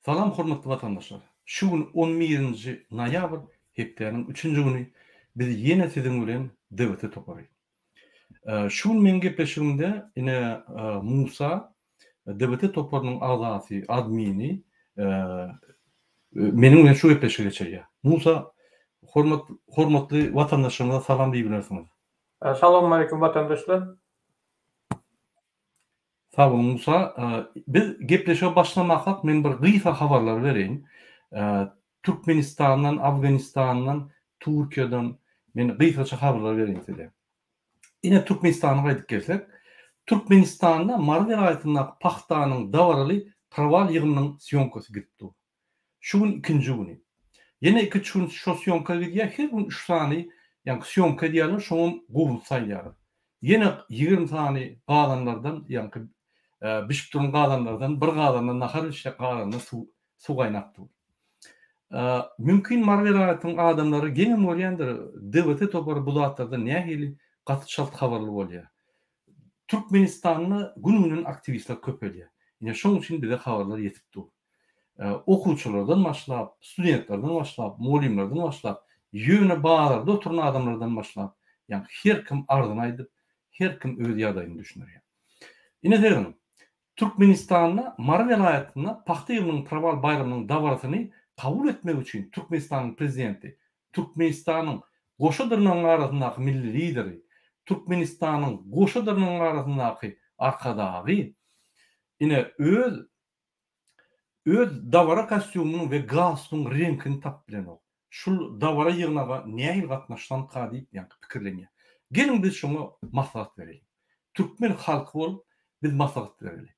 Salam hormatly watandaşlar! Şu gün on birinji noýabr hepdäniň üçünji güni biz ýene siziň bilen DWT topary. Şu gün meň gepleşigimde ine Musa DWT toparynyň agzasy admini meniň bilen şu gepleşigi geçirýär. Musa hormat hormatly watandaşlarymyza salam diýip bilersiňiz. Salowmaleýkim watandaşlar. Sag boluň Musa. Biz gepleşige başlamakak men bir gysga habarlar bereýin. Türkmenistandan, Afganistandan, Türkiýeden men gysgaça habarlar bereýin size. Ine Türkmenistana gaýdyp gelsek, Türkmenistanda Mary welaýatyndaky pagtanyň dabaraly prowal ýygymynyň sýomkasy gidip dur. Şu gün ikinji güni. Ýene ikinji gün şo sýomka gidýär, her gün üç sany ýaňky sýomka edýärler, şoňam gowuny saýýarlar. Ýene 20 sany gazanlardan, ýaňky bişip duran gazanlardan bir gazanda nahar bişýär, galanda suw suw gaýnap dur. Mümkin Mary welaýatynyň adamlary geňem görýändir, DWT topary bu zatlardan nähili gaty çalt habarly bolýar. Türkmenistanda gün-günden aktiwistler köpelýär. Ine şoň üçin bize habarlar ýetip dur. Okuwçylardan başlap, studentlerden başlap, mugallymlardan başlap, ýöne bazarda oturan adamlardan başlap, ýagny her kim arzyny aýdyp, her kim öz ýagdaýyny düşündirýär. Ine serediň, Türkmenistanda Mary welaýatynda pagta ýylynyň prowal baýramynyň dabarasyny kabul etmek üçin Türkmenistanyň Prezidenti, Türkmenistanyň goşa dyrnagyň arasyndaky Milli Lideri, Türkmenistanyň goşa dyrnagyň arasyndaky Arkadagy ine öz öz dabara kostýumynyň we galstugyň reňkini tapyp bilenok. Şul dabara ýygnaga nähili gatnaşsamka diýip ýaňky pikirlenýär. Geliň biz şoňa maslahat bereliň. Türkmen halky bolup biz maslahat bereli.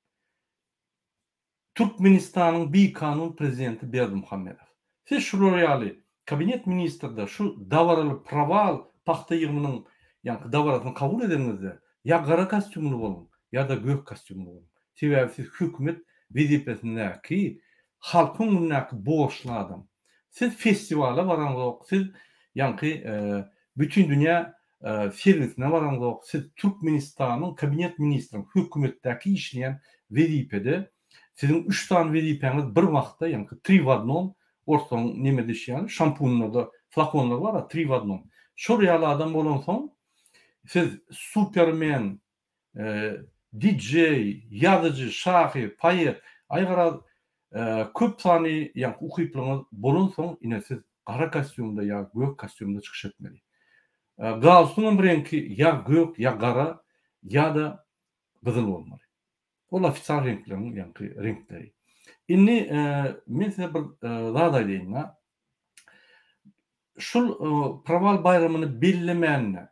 Türkmenistanyň bikanun prezidenti Berdimuhamedow. Siz şular ýaly kabinet ministrde şu dabaraly prowal pagta ýygymynyň ýaňky dabarasyny kabul edeniňizde ýa gara kostýumly boluň ýa-da gök kostýumly boluň. Sebäbi siz hökümet wezipesindäki halkyň öňündäki borçly adam. Siz festiwala baraňzok, siz ýaňky bütindünýä sergisine baraňzok, siz Türkmenistanyň kabinet ministriň hökümetdäki işleýän wezipede siziň üç sany wezipäňiz bir wagtda ýaňky tri w odnom orslaryň neme diýşi ýaly şampunlarda flakonlar bar-a tri w odnom şol ýaly adam bolansoň siz supermen DJ, ýazyjy, şahyr, poet, aý garaz, köp sany ýaňky ukyplygyňyz bolansoň, ine siz gara kostýumda ýa gök kostýumda çykyş etmeli. Galstugyňam reňki ýa gök, ýa gara, ýa-da gyzyl bolmaly. Ol ofitsial reňkleriň ýaňky reňkleri. Indi men size bir zat aýdaýyn-da. Şul Prowal baýramyny bellemände,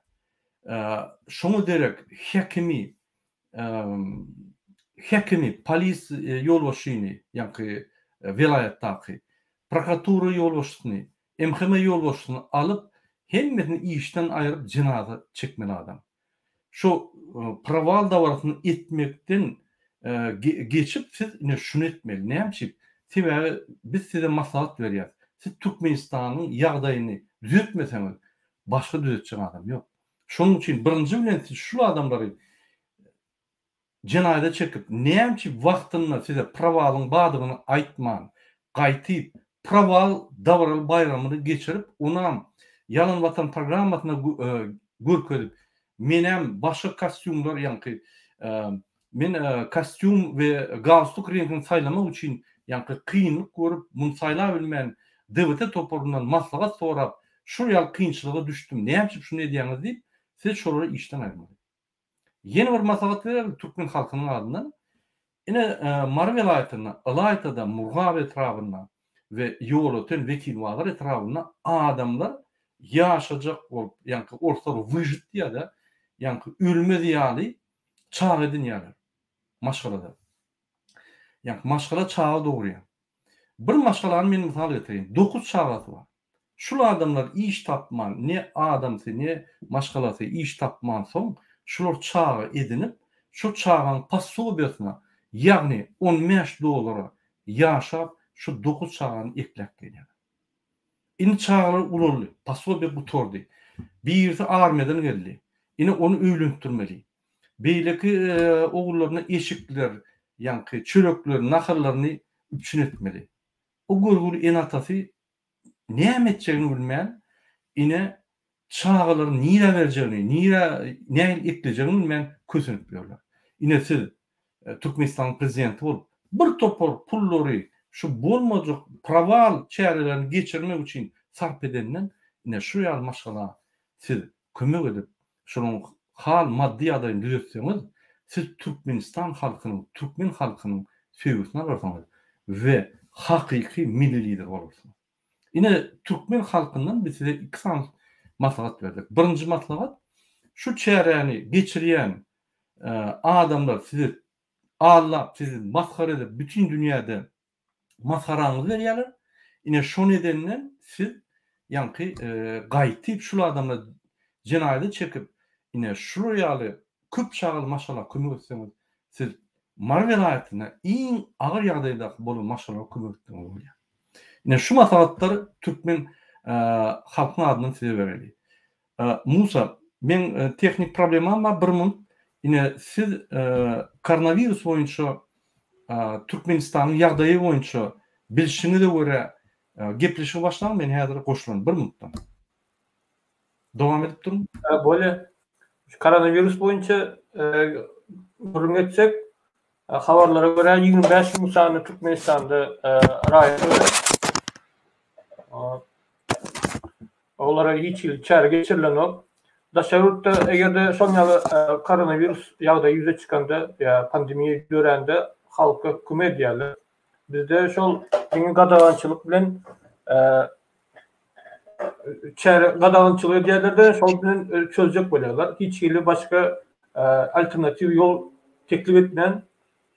şoňa derek häkimi, häkimi, polis ýolbaşçyny, ýaňky welaýatdaky, prokuratura ýolbaşçysyny, MHM ýolbaşçysyny alyp, hemmesini işden aýryp jenaza çekmeli adam. Şu prowal dabarasyny etmekden geçip siz ine şuny etmeli. Näme üçin? Sebäbi biz size maslahat berýäris. Siz Türkmenistanyň ýagdaýyny düzetmeseňiz, başga düzetjek adam ýok. Şonuň üçin birinji bilen siz şul adamlary Jenaýata çekip, näme üçin wagtynda size prowalyň bardygyny aýtman, gaýtyp, prowal dabaraly baýramyny geçirip, onam Ýalan Watan programmasynda görkezip, menem başga kostýumlar, ýaňky men kostýum we galstuk reňkini saýlamak üçin ýaňky kynlyk görüp, muny saýlabilmän, DWT toparyndan maslahat sorap, şul ýaly kynçylyga düşdüm, näme üçin şuny edýäňiz diýip, siz şolary işden aýyrmaly. Ýene bir maslahat bereli türkmen halkynyň adyndan. Ine Mary welaýatynda, ylaýta-da Murgap etrabynda we Ýolöten, Wekilbazar etrabynda adamlar ýaşajak bolup, ýaňky orslar wyžit diýýär-de, ýaňky ölmez ýaly çaga edinýärler maşgalada. Ýaňky maşgala çaga dogurýar. Bir maşgalany men mysal getireýin. Dokuz çagasy bar. Şul adamlar iş tapman, ne adamsy, ne maşgalasy iş tapmansoň, şular çaga edinip, şo çagaň posobiýasyna, ýagny 15 dollara ýaşap, şu dokuz çagany ekläp gelýärler. Indi çagalar ulaldy, posobiýa gutardy. Birisi armiýadan geldi. Ine ony öýlendirmeli. Beýleki ogullaryna eşikler, ýaňky çörekler, naharlaryny üpjün etmeli. O görgüli ene-atasy näme etjegini bilmän, ine, çagalaryny nirä berjegini, nirä, nähili eklejegini bilmän kösenip ýörler. Ine, siz Türkmenistanyň prezidenti bolup, bir topar pullary şu bolmajyk prowal çärelerini geçirmek üçin sarp edenden, ine, şu ýaly maşgala siz kömek edip, şolaryň hal maddy ýagdaýyny düzetseňiz, siz Türkmenistan halkynyň, türkmen halkynyň söýgüsini alarsyňyz we hakyky milli lider bolarsyňyz. Ine, türkmen halkyndan biz size iki sany maslahat berdik. Birinji maslahat, şu çäräni geçirýän adamlar sizi aldap, sizi masgara edip, bütin dünýäde masgaraňyzy berýärler. Ine şony edenden siz ýaňky gaýtyp şul adamlar jenaýata çekip ine şular ýaly köp çagaly maşgala kömek etseňiz siz Mary welaýatynda iň agyr ýagdaýdaky bolan maşgalalara kömek etdigiňiz bolýar. Ine şu maslahatlary türkmen halkyň adyndan size bereli. Musa, meň tehnik problemam bar bir munt. Ine siz koronawirus boýunça Türkmenistanyň ýagdaýy boýunça bilşiňize görä gepleşige başlaň men häzir goşulan bir muntdan. Dowam edip duruň. Bolýa. Şu koronawirus boýunça gürrüň etsek, habarlara görä 25 müň sany Türkmenistanda raýat ölen. Olara hiç hili çäre geçirilenok. Daşary ýurtda eger-de şol ýaly koronawirus ýagdaýy ýüze çykanda ýa pandemiýa dörände halka kömek edýärler. Bizde şol diňe gadagançylyk bilen çäre gadagançylyk edýärler-de, şol bilen çözjek bolýarlar. Hiç hili başga alternatiw ýol teklip etmän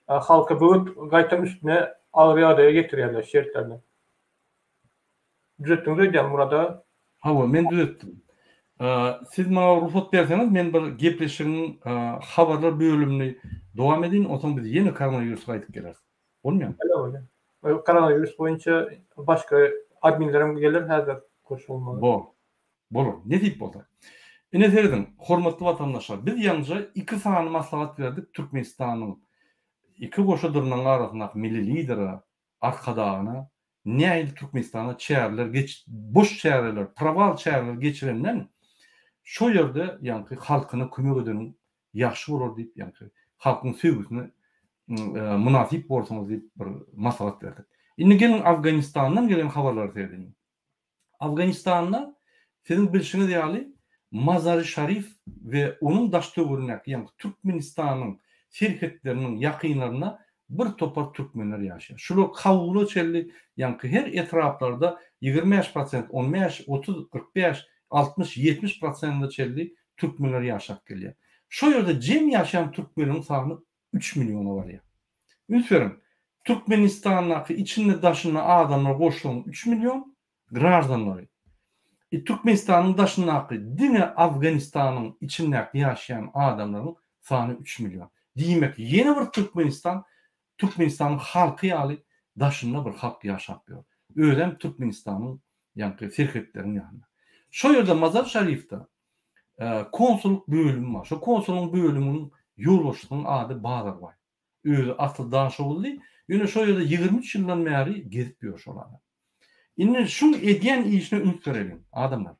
halka böwet gaýtam üstüne agyr ýagdaýa getirýärler şertlerini. Düzetdiňiz öýdýän Murad aga. Hawa, men düzetdim. Siz maňa rugsat berseňiz, men bir gepleşigiň habarlar bölümini dowam edeýin, onsoň biz ýene koronawirusa gaýdyp geleris. Bolmaýarmy? Bolýar, bolýar. Koronawirus boýunça başga adminlerem geler häzir goşulmaga. Bor. Bolar. Nesip bolsa. Ine serediň, hormatly watandaşlar, biz ýaňja iki sany maslahat berdik Türkmenistanyň iki goşa dyrnagyň arasyndaky milli lidere Arkadagyna nähili Türkmenistanda çäreler geç boş çäreler prowal çäreler geçirenden şo ýerde ýaňky halkyna kömek edeniň ýagşy bolar diýip ýaňky halkyň söýgüsine mynasyp borsuňyz diýip bir maslahat berdik. Indi geliň Afganistandan gelen habarlara seredeliň. Afganistanda siziň bilşiňiz ýaly Mazary-Şarif we onuň daş-töweregindäki ýagny Türkmenistanyň serhetleriniň ýakynlarynda bir topar türkmenler ýaşaýar. Şular Kabula çenli ýaňky her etraplarda 25 prosent, 15, 30, 45, 60, 70 prosente çenli türkmenler ýaşap gelýär. Şo ýerde jem ýaşaýan türkmenleriň sany üç milliona barýar. Üns beriň, Türkmenistandaky içinde-daşynda adamlar goşsaň üç million graždanlary. E, Türkmenistanyň daşyndaky diňe Afganistanyň içindäki ýaşaýan adamlaryň sany üç million. Diýmek, ýene bir Türkmenistan, Türkmenistanyň halky ýaly daşynda bir halk ýaşap ýör. Özem Türkmenistanyň ýaňky serhetleriň ýanynda. Şo ýerde Mazar-Şarifde konsullyk bölümi bar. Şo konsullygyň bölüminiň ýolbaşçysynyň ady Bazarbaý. Özi asly daşoguzly, ýöne şo ýerde 23 ýyldan bäri gezip ýör şol adam. Indi şuň edýän işine üns bereliň, adamlar.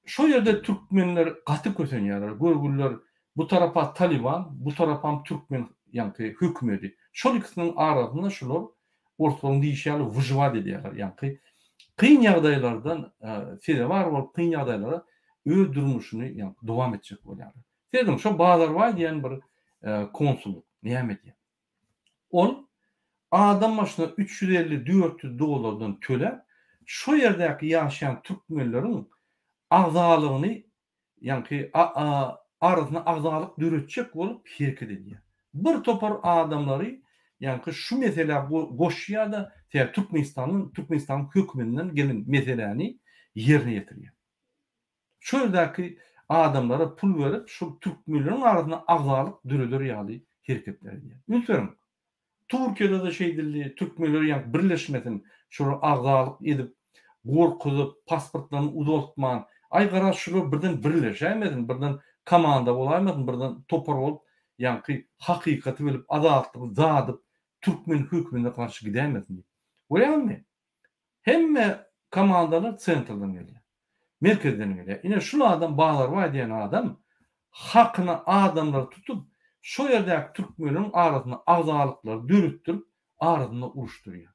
Şo ýerde türkmenler gaty kösenýärler. Görgüliler bu tarapa Talyban, bu tarapam türkmen ýaňky hökümedi. Şol ikisiniň arasynda şular orslaryň diýşi ýaly wyžiwat edýärler. Ýaňky kyn ýagdaýlardan sezewar bolup kyn ýagdaýlara öz durmuşyny ýaňky dowam etjek bolýarlar. Serediň şo Bazarbaý diýen bir konsul näme edýär? Ol adam başyna 350, 400 dollardan töläp, şo ýerdäki ýaşaýan türkmenleriň agzalygyny ýaňky arasynda agzalyk döretjek bolup hereket edýär. Bir topar adamlary ýaňky şu meselä goşýar-da, sebäbi Türkmenistandan, Türkmenistanyň hökümetinden gelen meseläni ýerine ýetirýär. Şu ýerdäki adamlara pul berip, şol türkmenleriň arasynda agzalyk döreder ýaly hereketler edýär. Üns beriň, Türkiýede-de şeýdildi, türkmenler ýaňky birleşmesin, şolar agzalyk edip, gorkuzyp, pasportlaryny uzaltman, aý garaz şular birden birleşäýmesin, birden komanda bolaýmasyn, birden topar bolup, ýaňky hakykaty bilip, azatlygy dadyp, türkmen hökümine garşy gidäýmesin diýip. Görýäňizmi? Hemme komandalar sentrden gelýär. Merkezden gelýär. Ine şul adam Bazarbaý diýen adam hakyna adamlary tutup şo ýerdäki türkmenleriň arasynda agzalyklary döretdirip arasynda uruşdyrýar.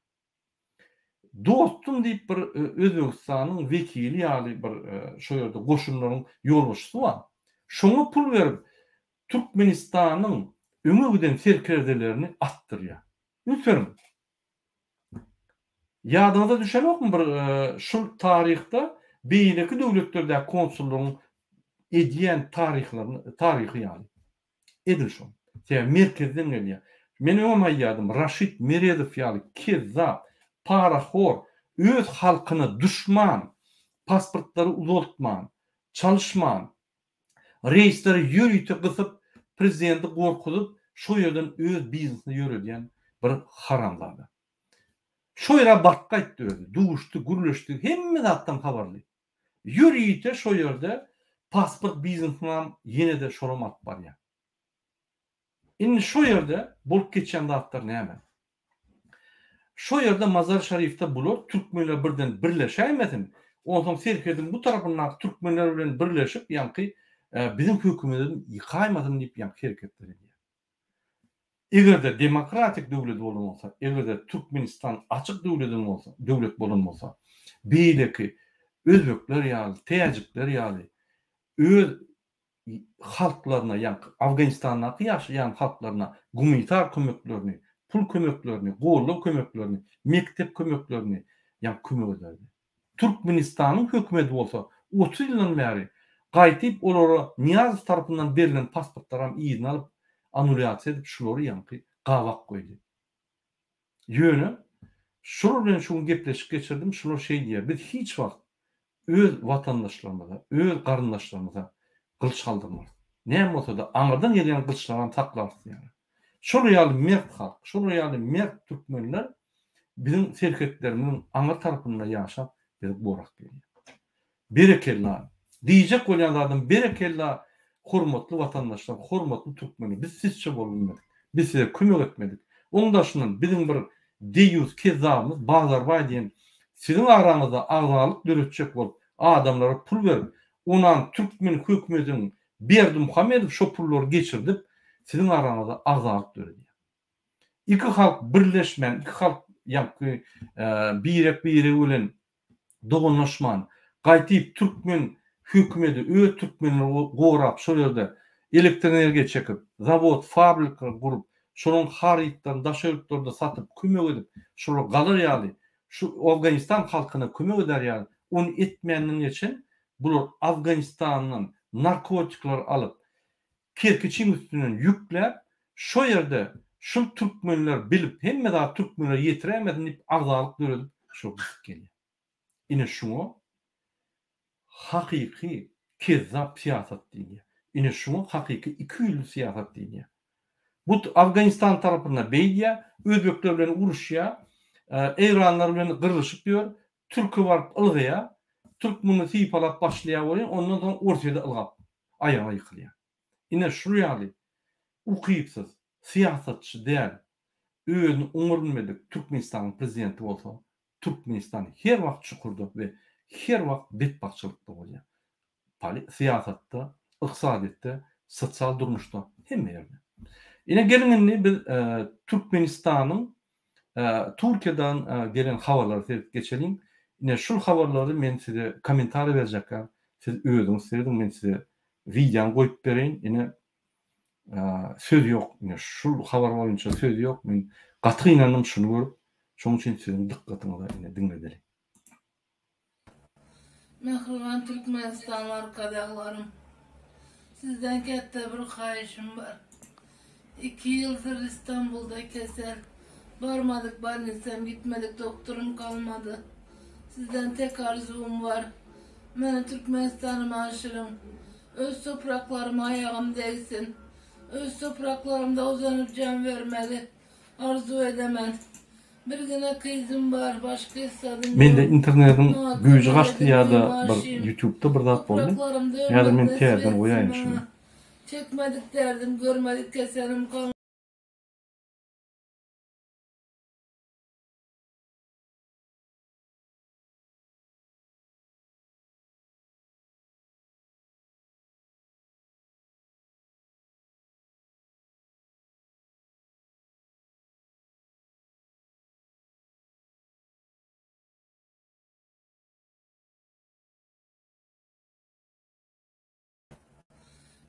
Dostum diýip bir Özbegistanyň wekili ýaly bir şo ýerde goşunlaryň ýolbaşçysy bar. Şoňa pul berip Türkmenistanyň öňe giden serkerdelerini atdyrýar. Üns beriň. Ýadyňyza düşenokmy bir şul taryhda beýleki döwletlerdäki konsullaryň edýän taryhlaryny taryhy ýaly. Edil şol. Sebäbi merkezden gelýär. Men öňem aýdýardym, Raşid Meredow ýaly kezzap, parahor, öz halkyna duşman, pasportlary uzaltman, çalyşman, reýsleri ýörite gysyp, prezidenti gorkuzyp, şo ýerden öz biznesini ýöredýän bir haramzada. Şo ýere baryp gaýtdy özi, duşdy, gürleşdi, hemme zatdan habarly. Ýörite şo ýerde pasport biznesinam ýene-de şolam alyp barýar. Indi şo ýerde bolup geçýän zatlar näme? Şo ýerde Mazar Şarifde bular türkmenler birden birleşäýmesin, onsoň serhediň bu tarapyndaky türkmenler bilen birleşip ýaňky biziň hökümetimizi ýykaýmasyn diýip ýaňky hereketler edýär. Eger-de demokratik döwlet bolan bolsa, eger-de Türkmenistan açyk döwleden bolsa, döwlet bolan bolsa, beýleki özbekler ýaly, täjikler ýaly öz halklaryna, ýagny Afganistandaky ýaşaýan halklaryna gumanitar kömeklerini, pul kömeklerini, goldaw kömeklerini, mekdep kömeklerini, ýagny kömek ederdi. Türkmenistanyň hökümeti bolsa 30 ýyldan bäri gaýtyp olara Nyýazow tarapyndan berlen pasportlaram yzyna alyp anulýasiýa edip şulary ýaňky gabak goýdy. Ýöne şular bilen şu gün gepleşik geçirdim şular şeý diýýär biz hiç wagt öz watandaşlarymyza öz garyndaşlarymyza gylyç galdyrmarys. Näme bolsada aňyrdan gelýän gylyçlaram saklarys diýýärler. Şolar ýaly mert halk, şolar ýaly mert türkmenler biziň serhetlerimiziň aňyr tarapynda ýaşap bizi gorap gelýär. Berekella! Diýjek bolýan zadym berekella hormatly watandaşlar, hormatly türkmenler biz sizçe bolup bilmedik. Biz size kömek etmedik. Oň daşyndan biziň bir deýýus kezzabymyz Bazarbaý diýen siziň araňyzda agzalyk döretjek bolup adamlara pul berip onam türkmen hökümetiniň Berdimuhamedow şo pullary geçirdip, siziň araňyzda agzalyk döredýär. Iki halk birleşmän, iki halk ýaňky birek-biregi bilen doganlaşman, gaýtyp türkmen hökümedi öz türkmenini gorap şol ýerde elektrenergiýa çekip, zawod, fabrikler gurup, şolaryň harytlaryny daşary ýurtlarda satyp, kömek edip, şolar galar ýaly, şu Owganistan halkyna kömek eder ýaly, ony etmänden geçen Bular Afganistandan narkotikleri alyp, kerpiçiň üstünden ýükläp, şo ýerde şul türkmenler bilip, hemme zat türkmenlere ýetiräýmesin diýip agzalyk döredip, şo gysyp gelýär. Ine şuňa hakyky kezzap syýasat diýilýär. Ine şuňa hakyky ikiýüzli syýasat diýilýär. Bu Afganistan tarapynda beýdýär, özbekler bilen uruşýar, eýranlar bilen gyrlyşyp ýör, Türke baryp ylgaýar, türk muny sypalap başlaýar welin, ondan soň Orsýede ylgap, aýagyna ýykylýar. Ine şul ýaly ukypsyz, syýasatçy däl, özüni oňarbilmedik Türkmenistanyň prezidenti bolsa, Türkmenistan her wagt çukurda we her wagt betbagtçylykda bolýar. Poli syýasatda, ykdysadyýetde, sosial durmuşda, hemme ýerde. Ine geliň indi biz Türkmenistanyň Türkiýeden gelen habarlara seredip geçeliň. Ine şul habarlary men size kommentariý berjekkäm siz özüňiz serediň men size wideony goýup bereýin. Ine söz ýok ine şul habar boýunça söz ýok men gaty gynandym şuny görüp şonuň üçin siziň dykgatyňyza ine diňledeli. Mähriban Türkmenistan arkadaglarym! Sizden kätde bir haýyşym bar. Iki ýyldyr Istanbulda kesel. Barmadyk bolnisam, gitmedik doktorym galmady. Sizden tek arzuwym bar. Meni Türkmenistanyma aşyryň. Öz topraklaryma aýagym degsin. Öz topraklarymda uzanyp jan bermegi arzuw edemen. Birgine kyzym bar, başga issadim Mende ýok. internetiň Maňa güýji kömek gaçdy edip ýa-da bir dimaşym. ýutubda bir zat boldy. Topraklarymda Häzir ölmek men nesip täzeden etsin goýaýyn şuny. maňa. Çekmedik derdim, görmedik keselim galmady.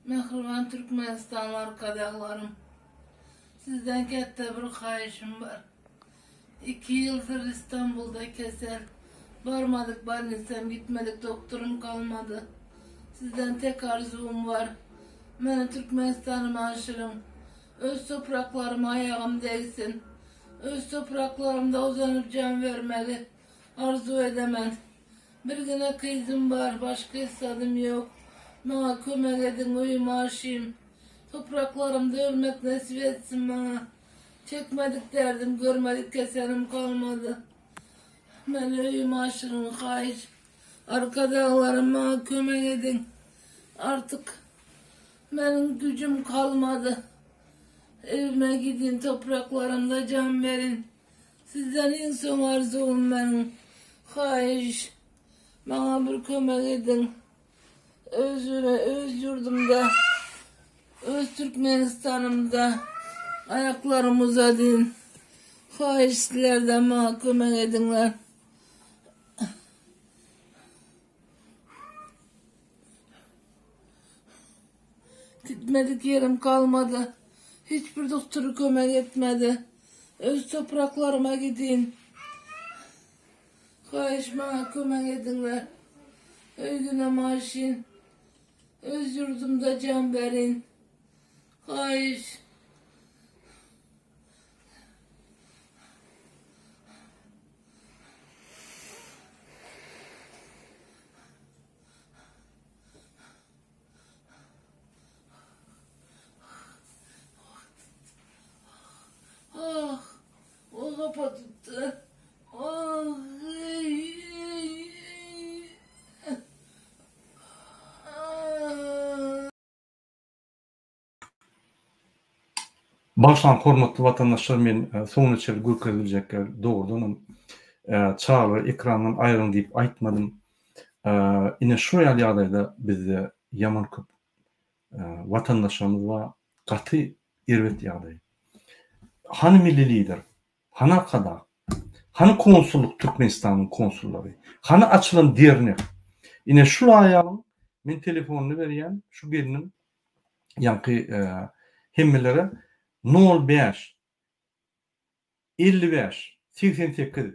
Mähriban Türkmenistanly arkadaglarym! Sizden kätde bir haýyşym bar. Iki ýyldyr Istanbulda kesel. Barmadyk bolnisam, gitmedik doktorym galmady. Sizden tek arzuwym bar. Meni Türkmenistanyma aşyryň. Öz topraklaryma aýagym degsin. Öz topraklarymda uzanyp jan bermegi arzuw edemen. Birgine kyzym bar, başga hiç zadym ýok. Maňa kömek ediň, öýüme aşyym. Topraklarymda ölmek nesip etsin maňa. Çekmedik derdim, görmedik keselim galmady. Meni öýüme aşyryň, haýyş. Arkadaglarym maňa kömek ediň. Artyk meniň güjüm galmady. Evime gidin, topraklarymda jan berin. Sizden iň soň arzuwym meniň. Haýyş, maňa bir kömek ediň. Öz öz ýurdumda, öz Türkmenistanymda aýaklarym uzadyn. Haýyş sizlerden maňa kömek ediňler. Gitmedik ýerim galmady. Hiç bir doktory kömek etmedi. Öz topraklaryma gidin. Haýyş maňa kömek ediňler. Öýgüne maşyn. Öz ýurdumda jan berin. Haýyş. Ah, o kafa tuttu. Ah, ey, ey, ey. Ah. Bagyşlaň hormatly watandaşlar men soňuna çenli görkeziljekler dogrudanam çagalary ekrandan aýryň diýip aýtmadym. Ine şu ýaly ýagdaýda bizde ýaman köp watandaşlarymyz bar gaty erbet ýagdaý. Hany milli lider? Hany arkadag? Hany konsullyk Türkmenistanyň konsullary? Hany açylan dernek? Ine şul aýalyň men telefonyny berýän şu gelniň ýaňky hemmelere nol bäş 55 88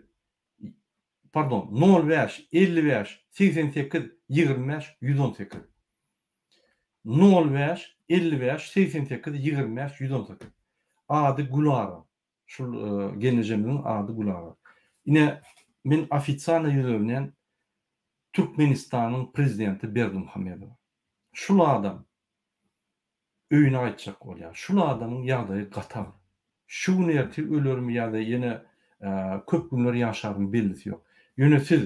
pardon nol bäş 55 88 25 118 nol bäş 55 88 25 118 ady Gülara şul gelnejemiziň ady Gülara ine men ofisialno ýüzlenýän Türkmenistanyň prezidenti Berdimuhamedowa şul adam öýüne gaýtjak bolýar. Şul adamyň ýagdaýy gaty agyr. Şu gün ertir ölermi ýa-da ýene köp günler ýaşarmy bellisi ýok. Ýöne siz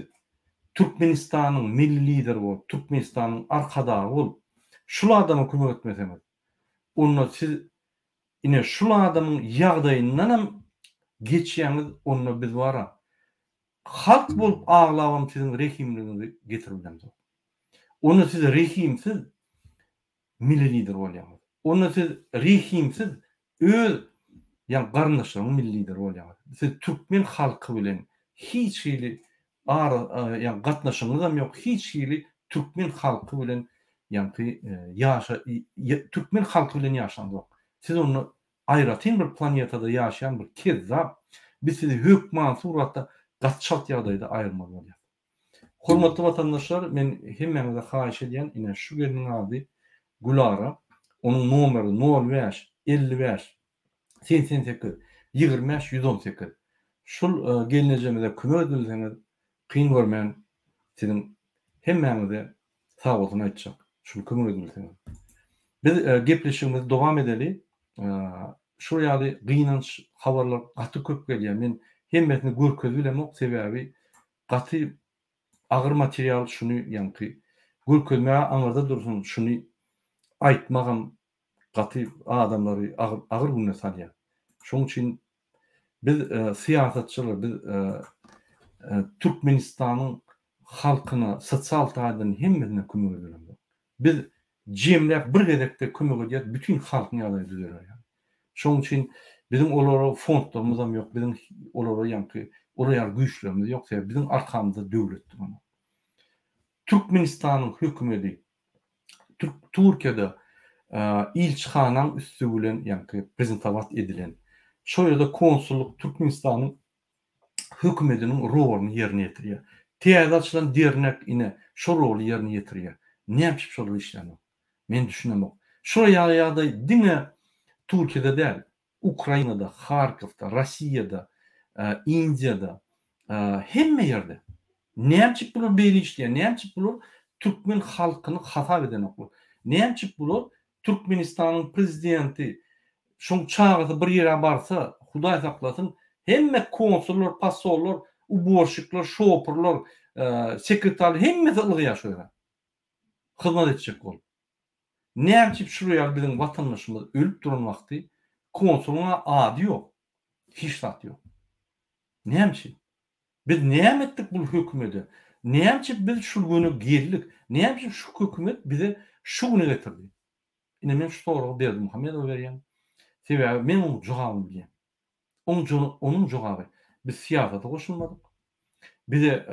Türkmenistanyň milli lideri bolup, Türkmenistanyň arkadagy bolup, şul adama kömek etmeseňiz, onda siz ine şul adamyň ýagdaýyndanam geçýäňiz, onda biz bara halk bolup aglabam siziň rehimligiňizi getirip bilemzok. Onda siz rehimsiz milli lider bolýaňyz. Onda siz rehimsiz öz ýa garyndaşlaryňyň milli lideri bolýaňyz. Siz türkmen halky bilen hiç hili ara ýa gatnaşygyňyzam ýok, hiç hili türkmen halky bilen ýaňky ýaşa türkmen halky bilen ýaşaňzok. Siz onda aýratyn bir planetada ýaşaýan bir kezzap. Biz sizi hökman suratda gaty çalt ýagdaýda aýyrmaly bolýas. Hormatly watandaşlar men hemmäňize haýyş edýän ine şu gelniň ady Gülara onuň nomeri nol bäş 55 88 25 118 şul gelnejemize kömek edilseňiz kyn görmän siziň hemmäňize sagbolsun aýtjak şul kömek edilseňiz biz gepleşigimizi dowam edeli şul ýaly gynanç habarlar gaty köp gelýär men hemmesini görkezip bilemok sebäbi Gaty agyr material şuny ýaňky görkezmäge aňyrda dursun şuny aýtmagam gaty adamlary agyr agyr güne salýar. Şoň üçin biz syýasatçylar biz Türkmenistanyň halkyna sosial taýdan hemmesine kömek edelemzok. Biz jemläp bir gezekde kömek edýäs bütin halkyň ýagdaýy düzeler ýaly. Şoň üçin biziň olara fondlarymyzam ýok, biziň olara ýaňky olar ýaly güýçlerimiz ýok, sebäbi biziň arkamyzda döwlet duranok. Türkmenistanyň hökümedi Türk Türkiýede. Ilçihanaň üsti bilen ýaňky prezentowat edilen. Şo ýerde konsullyk Türkmenistanyň hökümediniň roluny ýerine ýetirýär. Täze açylan dernek ine şo roly ýerine ýetirýär. Näme üçin şolar işlänok? Men düşünemok. Şular ýaly ýagdaý diňe Türkiýede däl, Ukrainada, Harkowda, Rossiýada, Indiýada, hemme ýerde. Näme üçin bular beýle işleýär? Näme üçin bular türkmen halkyny hasap edenoklar? Näme üçin bular Türkmenistanyň prezidenti şoň çagasy bir ýere barsa, Hudaý saklasyn, hemme konsullar, posollar, uborşikler, şopurlar, sekretarlar hemmesi ylgaýar şo ýere. Hyzmat etjek bolup. Näme üçin şular ýaly biziň watandaşymyz ölüp duran wagty konsulyň-a ady ýok, hiç zat ýok. Näme üçin? Biz näme etdik bul hökümede? Näme üçin biz şul güne geldik? Näme üçin şu hökümet bize şu güne getirdi? Ine men şu soragy Berdimuhamedowa berýän. Sebäbi men onuň jogabyny bilýän. Oň onuň jogaby biz syýasata goşulmadyk. Bize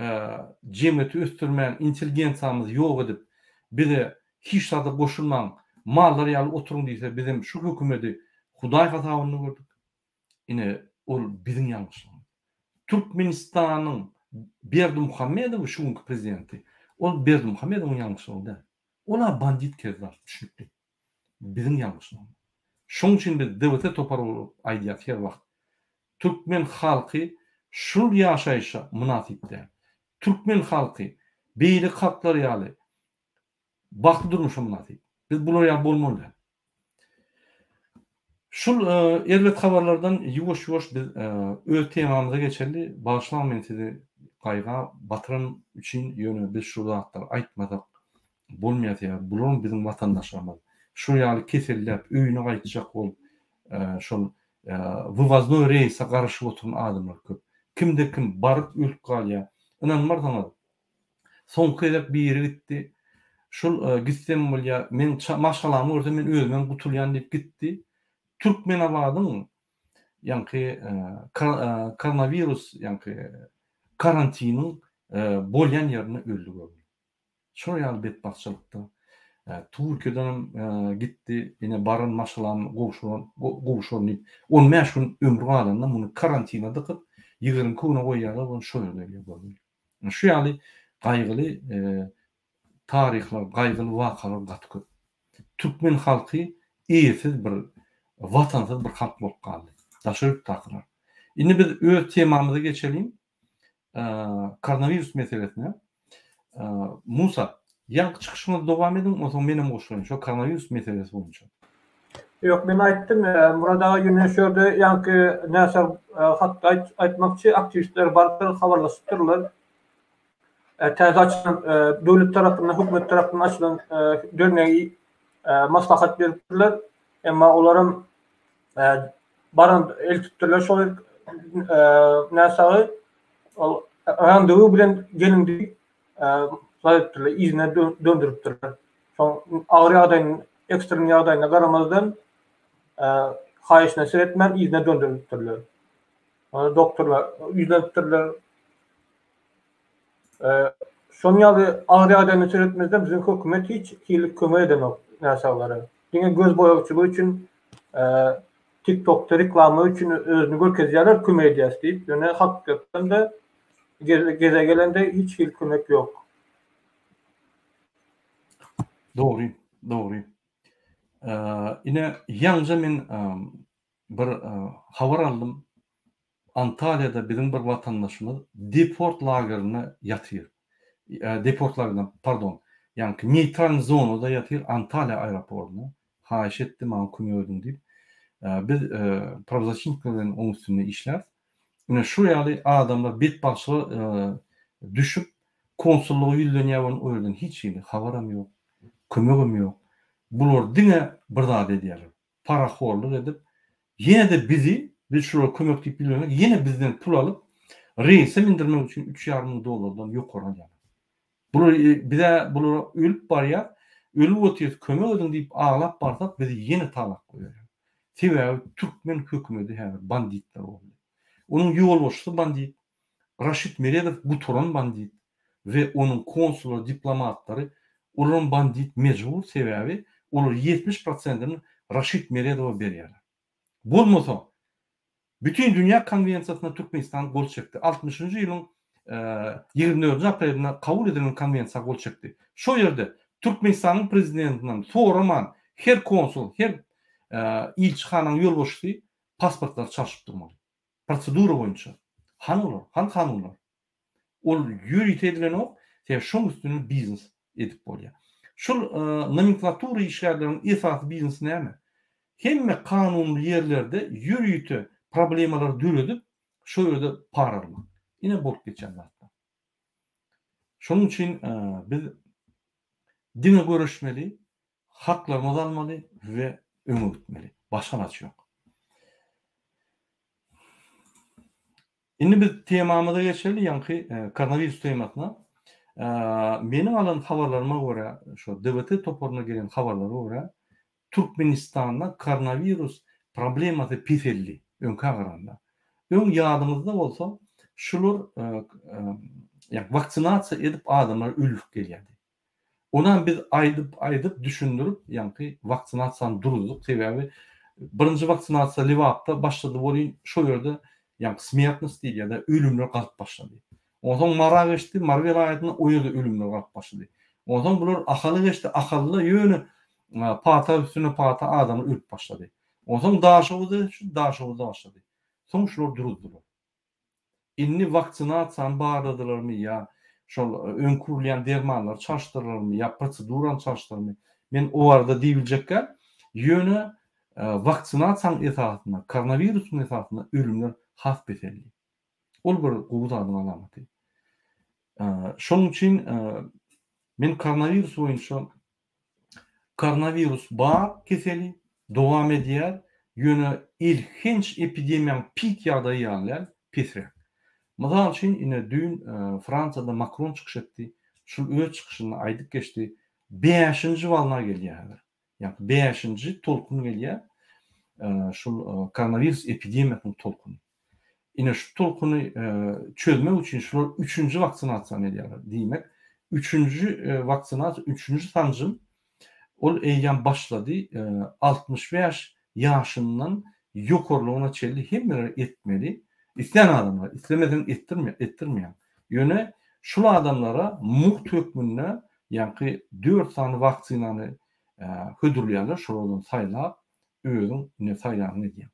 jemgyýeti ösdürmän, intelligensiýamyzy ýok edip, bize hiç zada goşulmaň, mallar ýaly oturyň diýse bizem şu hökümedi Hudaý hasabynda gördük. Ine, ol biziň ýalňyşlygymyz. Türkmenistanyň Berdimuhamedowy şu günki prezidenti, ol Berdimuhamedowyň ýalňyşlygy däl. Ol-a bandit kezzap, düşnükli. Biziň ýalňyşlygymyz. Şoň üçin biz DWT topary bolup aýdýas her wagt. Türkmen halky şul ýaşaýşa mynasyp däl. Türkmen halky beýleki halklar ýaly bagtly durmuşa mynasyp. Biz bular ýaly bolmaly däl. Şul erbet habarlardan ýuwaş-ýuwaş biz öz temamyza geçeli. Bagyşlaň men sizi gaýga batyran üçin, ýöne biz şu zatlary aýtmasak bolmaýar sebäbi bularam biziň watandaşlarymyz. Şul ýaly keselläp öýüne gaýtjak bolup şol wywoznoý reýse garaşyp oturan adamlar köp. Kimde kim baryp ölüp galýar. Ynanmarsyňyz Soňky gezek biri gitdi. Şul gitsem bolýa, men maşgalamy görsem men özümem gutulýan diýip gitdi. Türkmenabadyň ýaňky koronawirus ýaňky karantiniň bolýan ýerinde öldi görgüli. Şol ýaly betbagtçylykda. Türkiýedenem gitdi, ine baran maşgalam gowşuran gowşaryn diýip, 15 gün ömri galanda muny karantina dykyp, 22 güne goýýarlar, ony şol ýerde ölýär görgüli. Şu ýaly gaýgyly taryhlar, gaýgyly wakalar gaty köp. Türkmen halky eýesiz bir, watansyz bir halk bolup galdy. Daşary ýurtdakylar. Indi biz öz temamyza geçeliň. Koronawirus meselesine. Musa, ýaňky çykyşyňyzy dowam ediň, onsoň menem goşulaýyn şo koronawirus meselesi boýunça. Ýok, men aýtdym, Murad aga ýöne şu ýerde ýaňky näsag hakda aýtmakçy, aktiwistler barypdyr, habarlaşypdyrlar. Täze açylan döwlet tarapyndan, hökümet tarapyndan açylan dernegi maslahat beripdirler. Emma olaram baran eltipdirler şol näsagy ol randewu bilen geliň diýip zat etdirler, yzyna döndüripdirler. Soň agyr ýagdaýyny, ekstren ýagdaýyna garamazdan, haýyşyna seretmän yzyna dönderipdirler. Ony doktorlar ýüzlenipdirler. Şonuň ýaly agyr ýagdaýyna seretmezden biziň hökümet hiç hili kömek edenok näsaglara. Diňe göz boýagçylygy üçin TikTokda reklama üçin özüni görkezýärler kömek edýäs diýip, ýöne hakykatdan-da geze gelende hiç hili kömek ýok. Dogry, dogry. Ine, ýaňja men bir habar aldym. Antalýada biziň bir watandaşymyz deport lagerinde ýatyr. Deport lagerinde, pardon, ýaňky neýtralnyý zonada ýatyr, Antalýa aeroportynda. Haýyş etdi, maňa kömek ediň diýip. Biz prawzaşitnikler bilen oň üstünde işläris. Ine, şu ýaly adamlar betbagtçylyga düşüp, konsullyga ýüzlenýär welin, o ýerden hiç hili habaram ýok, kömegem ýok. Bular diňe bir zady edýärler, parahorlyk edip, ýene-de bizi, biz şulara kömek diýip ýüzlendik, ýene bizden pul alyp, reýse mindirmek üçin üç ýarym müň dollardan ýokary alýarlar. Bular biz-ä bulara ölüp barýas, ölüp otyrys, kömek ediň diýip aglap barsak, bizi ýene talap goýarlar. Sebäbi türkmen hökümeti häzir banditler boldy. Onuň ýolbaşçysy bandit, Raşid Meredow gutaran bandit we onuň konsullary, diplomatlary olaram bandit mejbur sebäbi Olar 70 prosentini Raşid Meredowa berýärler. Bolmasa, Bütin dünýä konwensiýasyna Türkmenistan gol çekdi. Altmyşynjy ýylyň 24-nji aprelinde kabul edilen konwensiýa gol çekdi. Şo ýerde Türkmenistanyň prezidentinden soraman her konsul, her ilçihanaň ýolbaşçysy pasportlary çalşyp durmaly. Prosedura boýunça. Hany olar? Hany kanunlar? Ol ýörite edilenok, sebäbi şoň üstünden biznes edip bolýar. Şol nomenklatura işgärleriniň esasy biznesi näme? Hemme kanunly ýerlerde ýörite problemalary döredip, şo ýerde para almak. Ine bolup geçýän zatlar. Şonuň üçin biz diňe göreşmeli, haklarymyzy almaly we öňe gitmeli. Başga alaç ýok. Indi biz temamyza geçeli, ýaňky koronawirus temasyna. Meniň alan habarlaryma görä, şo DWT toparyna gelen habarlara görä, Türkmenistanda koronawirus problemasy peseldi öňkä garanda. Öň ýadyňyzda bolsa, şular ýa waksinasiýa edip adamlary öldürip gelýärdi. Onam biz aýdyp aýdyp düşündirip ýaňky waksinasiýany duruzdyk sebäbi birinji waksinasiýa Lebapda başlady welin şo ýerde ýaňky smertnost diýilýärde ölümler galyp başlady. Onsoň Mara geçdi Mary welaýatynda o ýerde ölümler galyp başlady. Onsoň bular Ahala geçdi Ahalda ýöne pata üstüne pata adamlar ölüp başlady. Onsoň Daşoguza geçdi Daşoguzda başlady. Soň şular duruzdylar. Indi waksinasiýany barladylarmy ýa şol öňki urulýan dermanlary çalyşdyrlarmy ýa prosedurany çalyşdyrmy men o barada diýibiljekgä ýöne waksinasiýanyň esasynda koronawirusyň esasynda ölümler has peseldi. Ol bir gowy zadyň alamaty. Şonuň üçin men koronawirus boýunça Koronawirus bar keseli, dowam edýär, ýöne elhenç epidemiýanyň pik ýagdaýy ýaly däl, pesräk. Mysal üçin, ine düýn Fransiýada Makron çykyş etdi, şul öz çykyşynda aýdyp geçdi, bäşinji walna gelýär häzir. Ýagny bäşinji tolkun gelýär, şul koronawirus epidemiýasynyň tolkuny. Ine şu tolkuny çözmek üçin şular üçünji waksinasiýany edýärler. Diýmek, üçünji waksinasiýa, üçünji sanjym ol eýýäm başlady. 65 ýaşyndan ýokarlygyna çenli hemmeler etmeli. Islän adamlar, islemeseň etdirme, etdirmeýäň. Ýöne şul adamlara mugt hökmünde ýaňky 4 sany waksinany hödürleýärler, şolardan saýlap özüň ine saýlanyňy edýäň.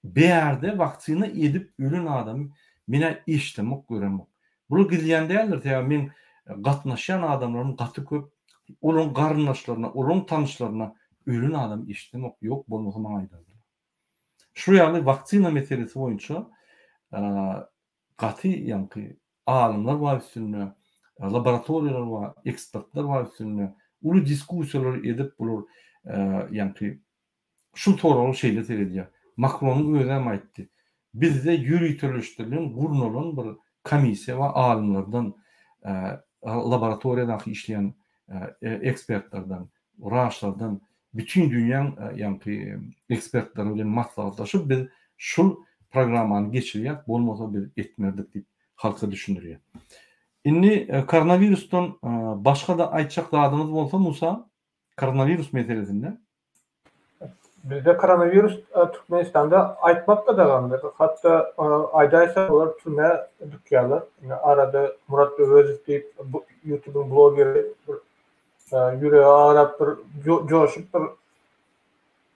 Bärde waksina edip ölen adamy menä eşdemok göremok. Bular gizleýän däldir sebäbi meň gatnaşýan adamlarym gaty köp olaryň garyndaşlaryna olaryň tanyşlaryna ölen adam eşdemok ýok bolmasa maňa aýdardylar. Şu ýaly waksina meselesi boýunça gaty ýaňky alymlar bar üstünde laboratoriýalar bar ekspertler bar üstünde uly diskussiýalar edip bular ýaňky Şu soraga şeýle seredýär. Makronyň özem aýtdy. Bizde ýöriteleşdirilen, gurnalan bir komissiýa bar, alymlardan, laboratoriýadaky işleýän ekspertlerden, wraçlardan, bütin dünýäň ýaňky ekspertleri bilen maslahatlaşyp biz şul programmany geçirýäs, bolmasa biz etmezdik diýip halka düşündirýär. Indi koronawirusdan başga-da aýtjak zadyňyz bolsa Musa, koronawirus meselesinde. Bizde koronawirus Türkmenistanda aýtmak gadagandyr. Hatda aýdaýsa olar türmä dykýarlar. Ine arada Murat Öwezow diýip ýutubyň blogeri bir ýüregi agyrap bir joşup bir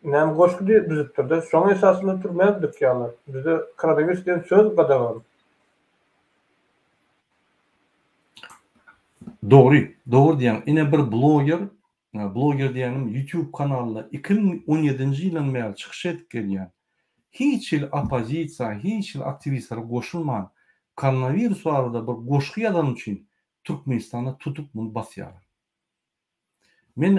näme goşgy düzüpdir-de. Şoň esasynda türmä dykýarlar. Bizde koronawirus diýen söz gadagan. Dogry, dogry diýýäň. Ine bir bloger Bloger diýýänim YouTube kanalynda 2017-nji ýyldan bäri çykyş edip gelýän, hiç hili oppozisiýa, hiç hili aktiwistlere goşulman, koronawirus barada bir goşgy ýazany üçin Türkmenistanda tutup muny basýarlar. Men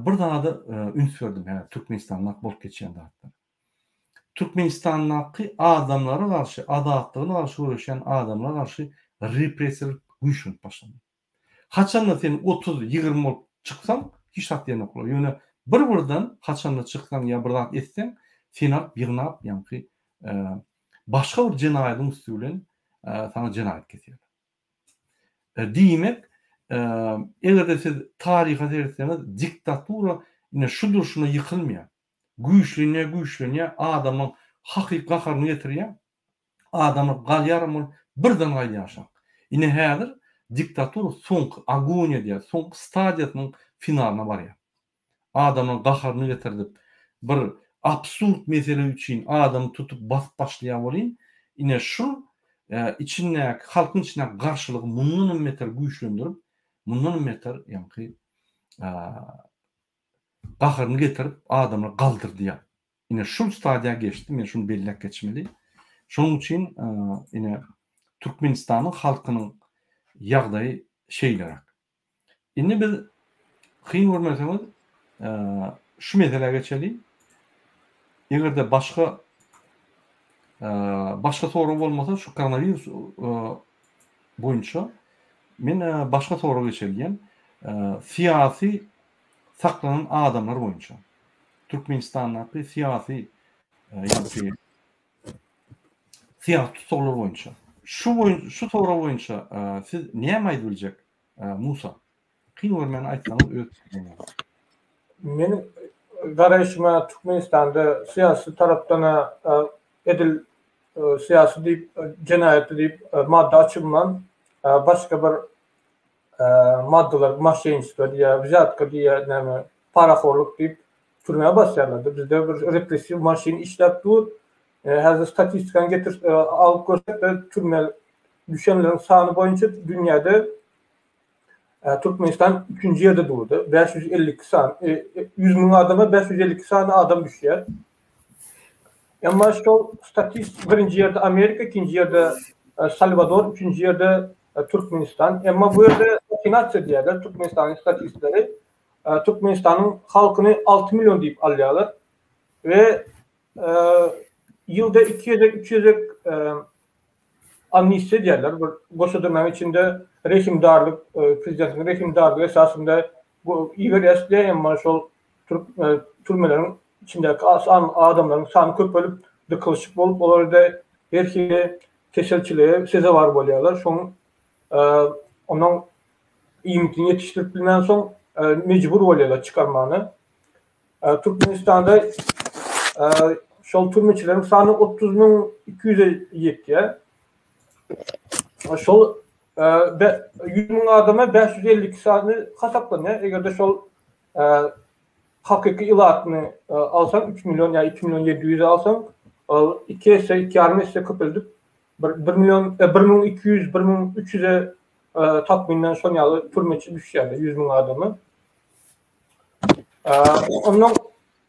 bir zada üns berdim häzir Türkmenistandaky bolup geçýän zatlara. Türkmenistandaky adamlara garşy, azatlygyna garşy göreşýän adamlara garşy repressiýalar güýçlenip başlady. Haçanda sen 30, 20 bolup çyksaň, hiç zat diýenoklar. Ýöne bir-birden haçanda çyksaň ýa bir zat etseň, seni alyp ýygnap, ýaňky başga bir jenaýadyň üsti bilen saňa jenaýat kesýärler. Diýmek, eger-de siz taryha seretseňiz, diktatura. Ine şu durşuna ýykylmaýar. Güýçlenýär, güýçlenýär, adamyň hakyky gaharyny getirýär. Adamlar galýaram ol birden gaýdýar aşak. Ine häzir diktatura soňky agoniýa diýýär, soňky stadiýasynyň finalyna barýar. Adamlaryň gaharyny getirdip, bir absurd mesele üçin adamy tutup basyp başlaýar welin, ine şul içindäki, halkyň içindäki garşylygy mundanam beter güýçlendirip, mundanam beter ýaňky gaharyny getirip adamlary galdyrdýar. Ine şul stadiýa geçdi, men şuny belläp geçmeli. Şonuň üçin ine Türkmenistanyň halkynyň ýagdaýy şeýleräk. Indi biz kyn görmeseňiz şu meselä geçeli. Eger-de başga başga sorag bolmasa şu koronawirus boýunça men başga soraga geçeli diýen. Syýasy saklanan adamlar boýunça. Türkmenistandaky syýasy ýagny syýasy tussaglar boýunça. Şu boýun şu sorag boýunça siz näme aýdyp biljek Musa? Kyn görmän aýtsaňyz öz pikiriňizi. Meniň garaýşyma Türkmenistanda syýasy tarapdan edil syýasy diýip jenaýatly diýip madda açylman başga bir maddalar moşenniçestvo diýýär, wzýatka diýýär, näme parahorluk diýip türmä basýarlar-da. Bizde bir repressiw maşyn işläp dur. Häzir statistikany getir alyp görsek-de türmä düşenleriň sany boýunça dünýäde Türkmenistan üçünji ýerde durdy. 552 sany, 100 müň adama 552 sany adam düşýär. Emma şol statistik birinji ýerde Amerika, ikinji ýerde Salwador, üçünji ýerde Türkmenistan. Emma bu ýerde mahinasiýa diýýärler Türkmenistanyň statistleri. Türkmenistanyň halkyny 6 million diýip alýarlar we ýylda 2 gezek, 3 gezek amnistiýa edýärler. Bir goşadyrnagyň içinde rehimdarlyk, prezidentiň rehimdarlygy esasynda bu iberýäs diýýär, emma şol türmeleriň içindäki adamlaryň sany köpelip, dykylyşyk bolup, olar-da her hili keselçilige sezewar bolýarlar. Şoň onuň iýmitini ýetişdirip bilmänsoň mejbur bolýarlar çykarmana. Türkmenistanda şol türmeçileriň sany 30 müň 200-e ýetýär. Şol 100 müň adama 552 sany hasaplanýar. Eger-de şol hakyky ilatyny alsaň 3 million ýa 2 million 700 alsaň, ol 2 esse, 2,5 esse köpeldip bir 1 million, 1200, 1300-e takmynan şon ýaly türmeçi düşýär 100 müň adama. Ondan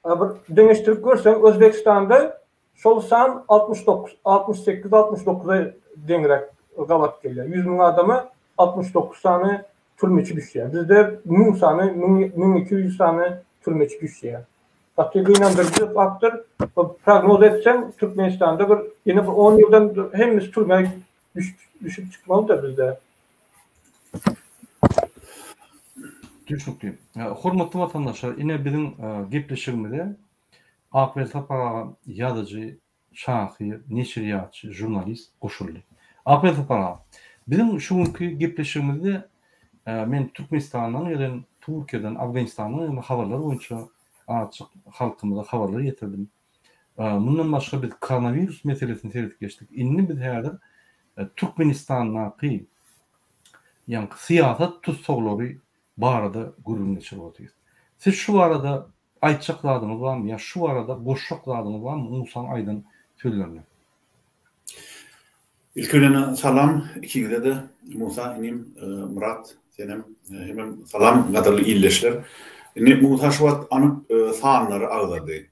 bir deňeşdirip görseň, Özbegistanda şol san 69, 68, 69-a deňräk gabat gelýär. 100 müň adama 69 sany türmeçi düşýär. Bizde 1000 sany, 1200 sany türmeçi düşýär. Gaty gynandyryjy faktor. Prognoz etseň, Türkmenistanda bir ýene bir 10 ýyldan hemmesi türmä düşüp çykmalydyr bizde. Düşnükli. Hormatly watandaşlar, ine biziň gepleşigimize Akbel Sapar aga ýazyjy, şahyr, neşirýatçy, žurnalist goşuldy. Akbel Sapar aga, biziň şu günki gepleşigimizde men Türkmenistandan gelen, Türkiýeden, Afganistandan gelen habarlar boýunça azajyk halkymyza habarlar ýetirdim. Mundan başga biz koronawirus meselesini seredip geçdik. Indi biz häzir Türkmenistandaky ýaňky syýasat tussaglary barada gürrüň geçirip otyrys. Siz şu barada aýtjak zadyňyz barmy ýa şu barada goşjak zadyňyz barmy Musaň aýdan sözlerine? Ilki bilen salam ikiňize-de Musa inim Myrat senem hemem salam gadyrly ildeşler. Indi Musa şu wagt anyk sanlary agzady.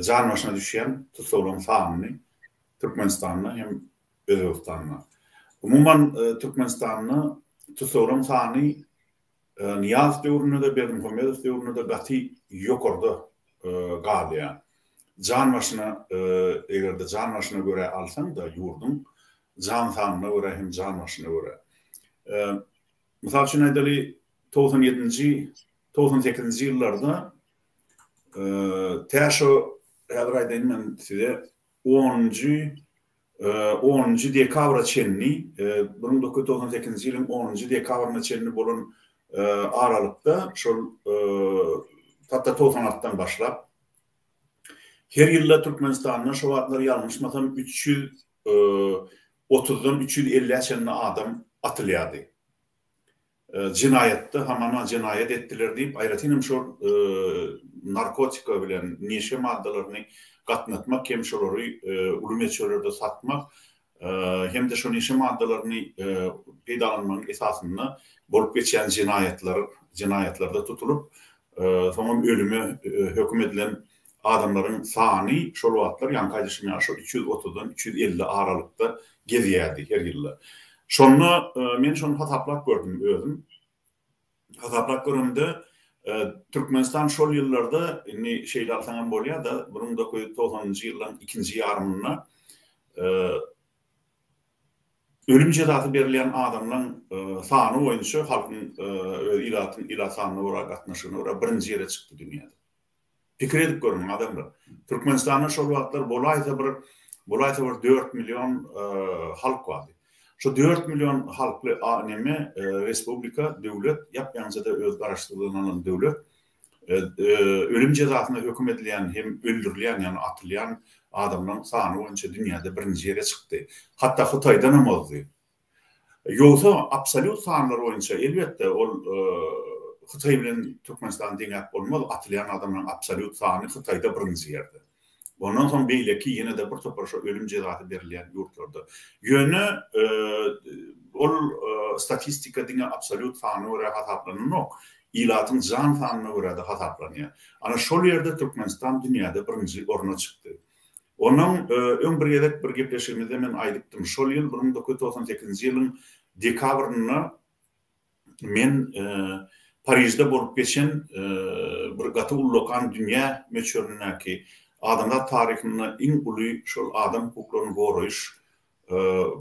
Jan başyna düşýän tussaglaryň sanyny Türkmenistanda hem Özbegistanda. Umuman Türkmenistanda tussaglaryň sany Nyýazow döwründe-de, Berdimuhamedow döwründe-de gaty ýokarda galýar. Jan başyna eger-de jan başyna görä alsaň-da ýurduň jan sanyna görä hem jan başyna görä. Mysal üçin aýdaly, 97-nji, 98-nji ýyllarda tä şo häzir aýdaýyn men size onunjy onunjy dekabra çenli, 1998-nji ýylyň onunjy dekabryna çenli bolan aralykda şol. hatda 96-dan başlap her ýylda Türkmenistanda şo wagtlar ýalňyşmasam 330-dan 350-ä çenli adam atylýardy. Jenaýatda hamana jenaýat etdiler diýip, aýratyn hem şol narkotika bilen neşe maddalaryny gatnatmak hem şolary uly möçberlerde satmak hem-de şo neşe maddalaryny peýdalanmagyň esasynda bolup geçýän jenaýatlar jenaýatlarda tutulyp, soňam ölüme höküm edilen adamlaryň sany şol wagtlar, ýaňky aýdyşym ýaly, şol 330-dan 350 aralykda gezýärdi her ýylda. Şonda men şony hasaplap gördüm özüm. Hasaplap göremde, Türkmenistan şol ýyllarda, indi şeýle alsaňam bolýar-da, 1990-njy ýyllaryň ikinji ýarymynda ölüm jezasy berilýän adamlaryň sany boýunça halkyň öz ilatyň ilat sanyna görä gatnaşygyna görä birinji ýere çykdy dünýäde. Pikir edip görüň, adamlar. Türkmenistanda şol wagtlar bolaýsa bir, bolaýsa bir dört million halk bardy. Şo dört million halkly neme, respublika, döwlet, ýap-ýaňyja-da öz garaşsyzlygyny alan döwlet, ölüm jezasyna höküm edilýän hem öldürilýän, ýagny atylýan adamlaryň sany boýunça dünýäde birinji ýere çykdy. Hatda Hytaýdanam ozdy. Ýogsa absolýut sanlar boýunça elbetde ol Hytaý bilen Türkmenistany deňäp bolmaz, atylýan adamlaryň absolýut sany Hytaýda birinji ýerde. Ondan soň beýleki ýene-de bir topar şo ölüm jezasy berilýän ýurtlarda. Ýöne ol statistika diňe absolýut sana görä hasaplananok, ilatyň jan sanyna görä-de hasaplanýar. Ana şol ýerde Türkmenistan dünýäde birinji orna çykdy. Ondan öň bir gezek bir gepleşigimizde men aýdypdym, şol ýyl 1998-nji ýylyň dekabrynda men Parižde bolup geçen bir gaty ullakan dünýä möçberindäki adamzat taryhynda iň uly şol adam hukuklaryny goraýyş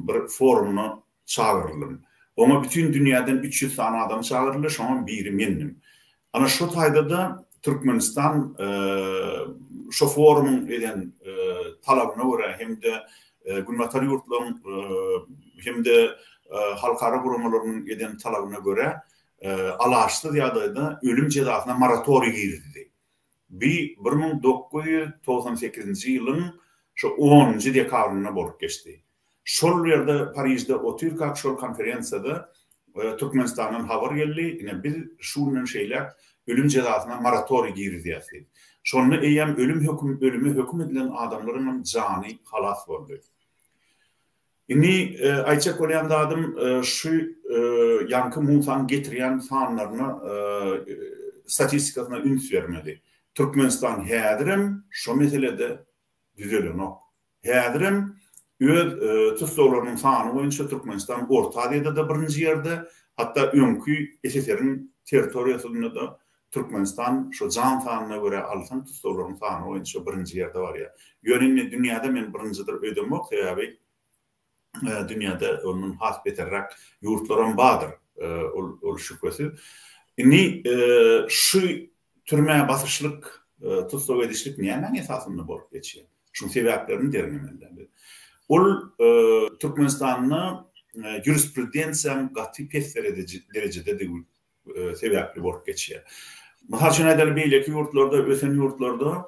bir forumyna çagyryldym. Oňa bütin dünýäden 300 sany adam çagyryldy, şoňam biri mendim. Ana şo taýda-da Türkmenistan şo forumyň eden talabyna görä hem-de Günbatar ýurtlaryň hem-de halkara guramalarynyň eden talabyna görä alaçsyz ýagdaýda ölüm jezasyna moratoriý girizdi. Bi 1998-nji ýylyň şo onunjy dekabrynda bolup geçdi. Şol ýerde Parižde otyrkak şol konferensiýada Türkmenistandan habar geldi, ine biz şu günden şeýläk ölüm jezasyna moratoriý girizýäs diýip. Şonda eýýäm ölüm höküm ölüme höküm edilen adamlaryňam jany halas boldy. Indi aýtjak bolýan zadym şu ýaňky Musaň getirýän sanlaryna statistikasyna üns bermeli. Türkmenistan häzirem şo meselede düzelenok. Häzirem öz tussaglarynyň sany boýunça Türkmenistan Orta Aziýada-da birinji ýerde, hatda öňki SSR-iň territoriýasynda-da Türkmenistan şo jan sanyna görä alsaň tussaglaryň sany boýunça birinji ýerde barýar. Ýöne indi dünýäde men birinjidir öýdemok, sebäbi dünýäde ondan has beterräk ýurtlaram bardyr, ol ol şübhesiz. Indi şu türmä basyşlyk, tussag edişlik nämäň esasynda bolup geçýär? Şuň sebäplerini derňemeli biz. Ol Türkmenistanda ýurisprudensiýaň gaty pes derejededigi sebäpli bolup geçýär. Mysal üçin aýdaly, beýleki ýurtlarda, ösen ýurtlarda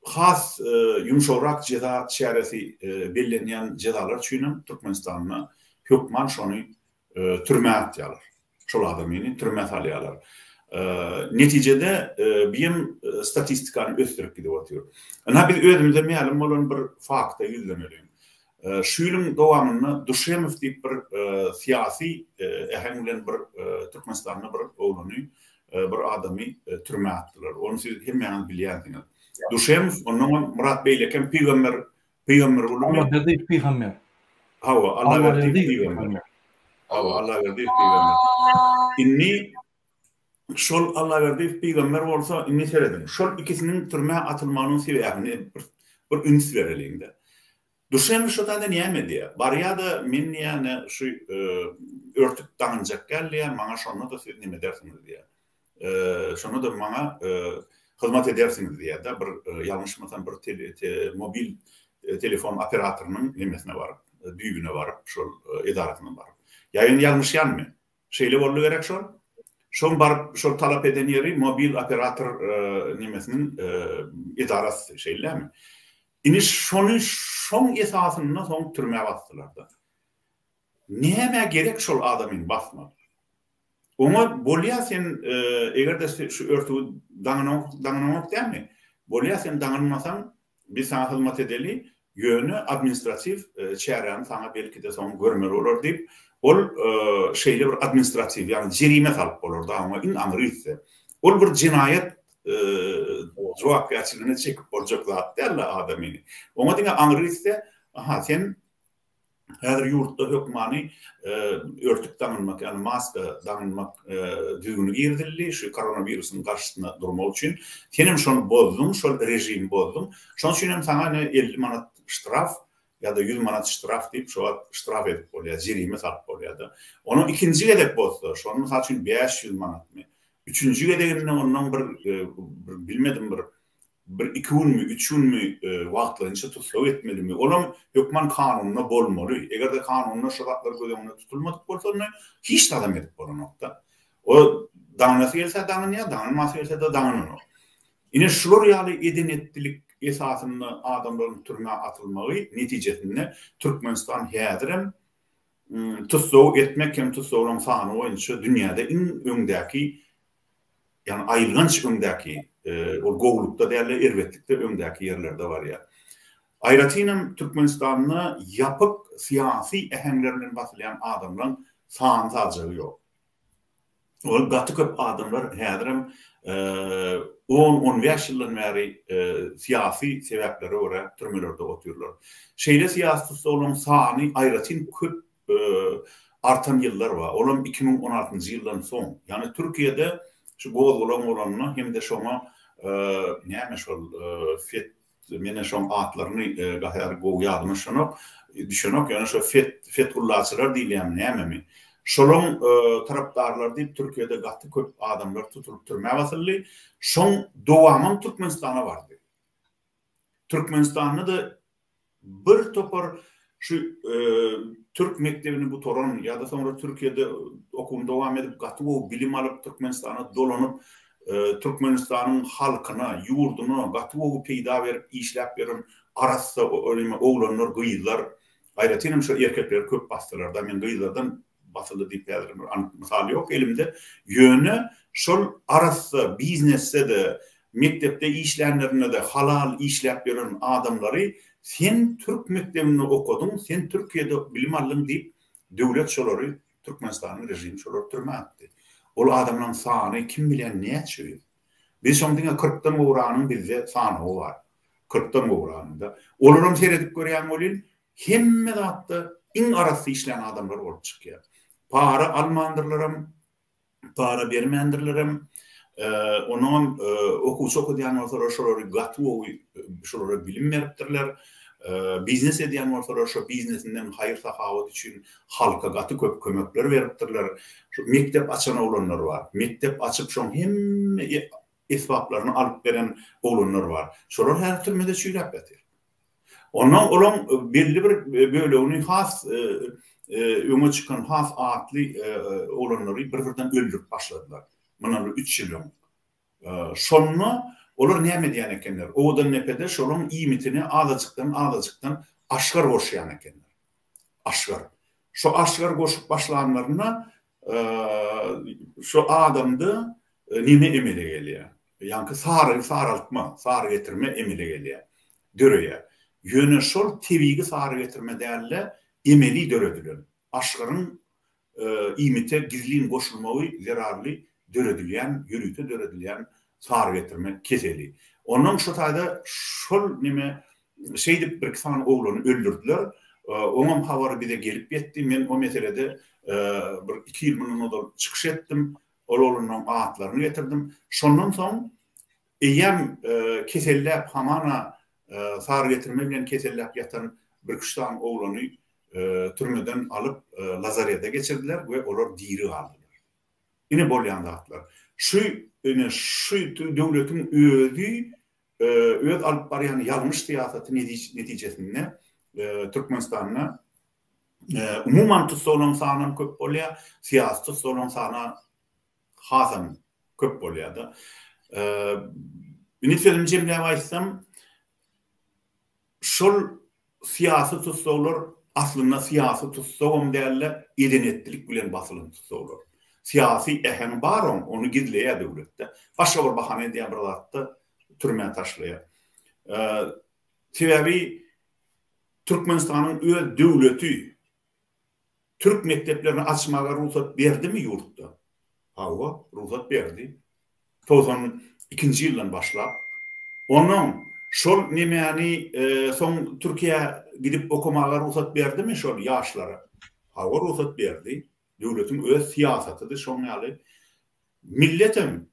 has ýumşagrak jeza çäresi bellenýän jezalar üçin hem Türkmenistanda hökman şony türmä atýarlar. Şol adamyny türmä salýarlar. Netijede bi hem statistikany ösdürip gidip otyr. Ynha biz özümize mälim bolan bir fakta ýüzleneliň. Şu ýylyň dowamynda Duşemow diýip bir syýasy äheň bilen bir Türkmenistanda bir oglany, bir adamy türmä atdylar. Ony siz hemmäňiz bilýänsiňiz. Duşemow, onnoňam Myrat beýlekem pygamber, Pygambergulymy? Allaberdiýew pygamber. Hawa, Allaberdiýew pygamber. Hawa, Allaberdiýew pygamber. Indi şol Allaberdiýew pygamber bolsa, indi serediň, şol ikisiniň türmä atylmagynyň sebäbini bir bir üns bereliň-de. Duşenbe şo taýda näme diýýär? Barýa-da, men diýýär, ine, şu örtük daňynjak däl diýýär, maňa şonda-da siz neme edersiňiz diýýär. Şonda-da maňa hyzmat edersiňiz diýýär-de, bir ýalňyşmasam bir mobil telefon operatorynyň nemesine baryp, düýbüne baryp, şol edarasyna baryp. Ýa ýöne ýalňyşýanmy? Şeýle boldy gerek şol? Şoň baryp şol talap eden ýeri mobil operator nemesiniň edarasy, şeýlemi? Indi şony şoň esasynda soň türmä basdylar-da. Nämä gerek şol adamyny basmak? Oňa bolýa sen eger-de şu örtügi daňynaňok daňynaňok dälmi? Bolýa sen daňynmasaň biz saňa hyzmat edeli, ýöne administratiw çäräni saňa belki-de soň görmeli bolar diýip, ol şeýle bir administratiw, ýagny jerime salyp bolar-da oňa iň aňry gitse. Ol bir jenaýat jogapkärçiligine çekip boljak zat däl-de adamyny. Oňa diňe aňry gitse, aha sen Häzir ýurtda hökmany örtük daňynmak, ýagny maska daňynmak düzgüni girizildi, şu koronawirusyň garşysyna durmak üçin. Sen hem şony bozduň, şol režimi bozduň. Şonuň üçin hem saňa ine 50 manat ştraf ýa-da 100 manat ştraf diýip, şo wagt ştraf edip bolýar, jerime salyp bolýar-da. Ony ikinji gezek bozsa, şony mysal üçin 500 manatmy, üçünji gezeginde ondan bir, bir bilmedim bir Bir iki günmi, üç günmi wagtlaýynça tussag etmelimi? Olam hökman kanunda bolmaly. Eger-de kanunda şu zatlar göz öňünde tutulmadyk bolsa, onda hiç zadam edip bolanok-da. O daňynasy gelse daňynýar, daňynmasy gelse-de daňynanok. Ine şular ýaly eden-etdilik esasynda adamlaryň türmä atylmagy netijesinde Türkmenistan häzirem tussag etmek hem tussaglaryň sany boýunça dünýäde iň öňdäki Ýagny aýylganç öňdäki, ol gowulykda däl-de, erbetlikde öňdäki ýerlerde barýar. Aýratynam Türkmenistanda ýapyk syýasy äheňler bilen basylýan adamlaň sany-sajagy ýok. Ol gaty köp adamlar häzirem on, on bäş ýyldan bäri syýasy sebäplere görä türmelerde otyrlar. Şeýle syýasy tussaglaryň sany aýratyn köp artan ýyllar bar. Olam 2016-njy ýyldan soň. Ýagny Türkiýede şu gozgalaň bolanda hem-de şoňa näme şol fet mena şoň atlaryny gaty gowy ýadyma düşenok, düşenok, ýöne şo fet fethullaçylar diýilýärmi nämemi. Şolaň tarapdarlary diýip Türkiýede gaty köp adamlar tutulyp türmä basyldy. Şoň dowamam Türkmenistana bardy. Türkmenistanda-da Bir topar şu türk mekdebini gutaran ýa-da soňra Türkiýede okuwyny dowam edip gaty gowy bilim alyp Türkmenistana dolanyp Türkmenistanyň halkyna, ýurduna gaty gowy peýda berip işläp ýören arassa oglanlar, gyzlar, aýratyn hem şo erkekleri köp basdylarda men gyzlardan Basyldy diýip häzir bir anyk mysal ýok elimde. Ýöne şol arassa biznesde-de, mekdepde işlänlerinde-de halal işläp ýören adamlary sen türk mekdebinde okadyň, sen Türkiýede bilim aldyň diýip döwlet şolary Türkmenistanyň režimi şolary türmä atdy. Ol adamlaryň sany kim bilýän näçe ýüz. Biz şoň diňe kyrkdan gowragynyň bizde sanawy bar. Kyrkdan gowragynyň-da. Olaram seredip görýäň welin Hemme zatda iň arassa işlän adamlar bolup çykýar. Para almandyrlaram, para bermändirlerem, onuňam okuwçy okadýan bolsalar şolary gaty gowy şolara bilim beripdirler. Biznes edýän bolsalar şo biznesinden haýyr-sahawat üçin halka gaty köp kömekler beripdirler. Şu mekdep açan oglanlar bar. Mekdep açyp şoň hemme esbaplaryny alyp beren oglanlar bar. Şolar häzir türmede çüýräp ýatyr. Ondan olaň belli bir bölegini has öňe çykan, has atly oglanlary bir-birden öldürip başladylar. Mundan bir üç ýyl öň. Şonda olar näme edýän ekenler? Owadandepede şolaň iýmitine azajykdan-azajykdan aşgar goşýan ekenler. Aşgar. Şo aşgar goşup başlanlarynda şo adamda neme emele gelýär? Ýaňky sary saraltma, sary getirme emele gelýär, döreýär. Ýöne şol tebigy sary getirme däl-de, emeli döredilen, aşgaryň iýmite gizlin goşulmagy zerarly döredilýän, ýörite döredilýän sary getirme keseli. Onnoň şo taýda şol neme şeýdip birki sany oglany öldürdiler. Oňam habary bize gelip ýetdi. Men o meselede bir iki ýyl mundan ozal çykyş etdim. Ol oglanlaryň atlaryny getirdim. Şondan soň eýýäm keselläp, hamana sary getirme bilen keselläp ýatan birküç sany oglany türmeden alyp lazarede geçirdiler we olar diri galdylar. Ine bolýan zatlar. Şu ine şu döwletiň özi öz alyp barýan ýalňyş syýasaty netijesinde Türkmenistanda Umuman tussaglaryň sanam köp bolýar, syýasy tussaglaryň sany Hasam köp bolýar-da. Indi sözümi jemläp aýtsam, şol syýasy tussaglar aslynda syýasy tussagam däl-de, eden-etdilik bilen basylan tussaglar. Syýasy äheňi bar oň, ony gizleýär döwlet-de. Başga bir bahana edýär bir zatda türmä taşlaýar. Sebäbi Türkmenistanyň öz döwleti Türk mekdeplerini açmaga rugsat berdimi ýurtda? Hawa, rugsat berdi. 92-nji ýyldan başlap. Onnoň şol nemäni soň Türkiýä gidip okamaga rugsat berdimi şol ýaşlara? Hawa, rugsat berdi. Döwletiň öz syýasatydy şoň ýaly. Milletem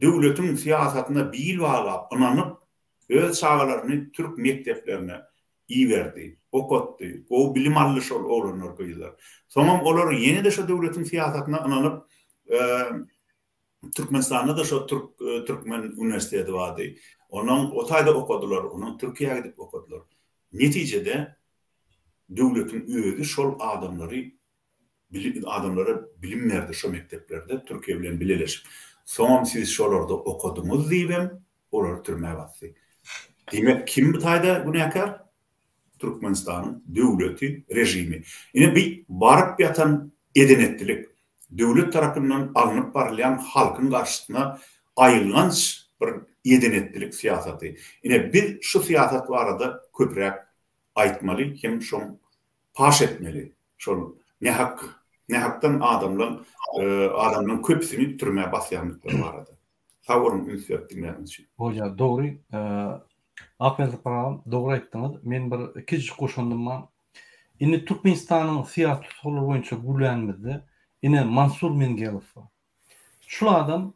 döwletiň syýasatyna bil baglap, ynanyp, öz çagalaryny türk mekdeplerine iberdi, okatdy, gowy bilim aldy şol oglanlar, gyzlar. Soňam olar ýene-de şo döwletiň syýasatyna ynanyp, Türkmenistanda-da şo türk, türkmen uniwersiteti bardy. Ondan o taýda okadylar, ondan Türkiýä gidip okadylar. Netijede döwletiň özi şol adamlary bilim adamlara bilim berdi şo mekdeplerde Türkiýe bilen bileleşip. Soňam siz şolarda okadyňyz diýibem olary türmä basdy. Diýmek kim bu taýda günäkär? Türkmenistanyň döwleti, režimi. Ine bi baryp ýatan eden-etdilik. Döwlet tarapyndan alnyp barylýan halkyň garşysyna aýylganç bir eden-etdilik syýasaty. Ine biz şu syýasat barada köpräk aýtmaly hem şoň paş etmeli. Şol nähak, nähakdan adamlaň, adamlaň köpüsini türmä basýandyklary barada. Sag boluň üns berip diňläniňiz üçin. Bolýar dogry. Akberdi Sapar agam dogry aýtdyňyz. Men bir kiçijik goşandym bar. Indi Türkmenistanyň syýasy tutuklary boýunça gürlänimizde ine Mansur Mengelow bar. Şul adam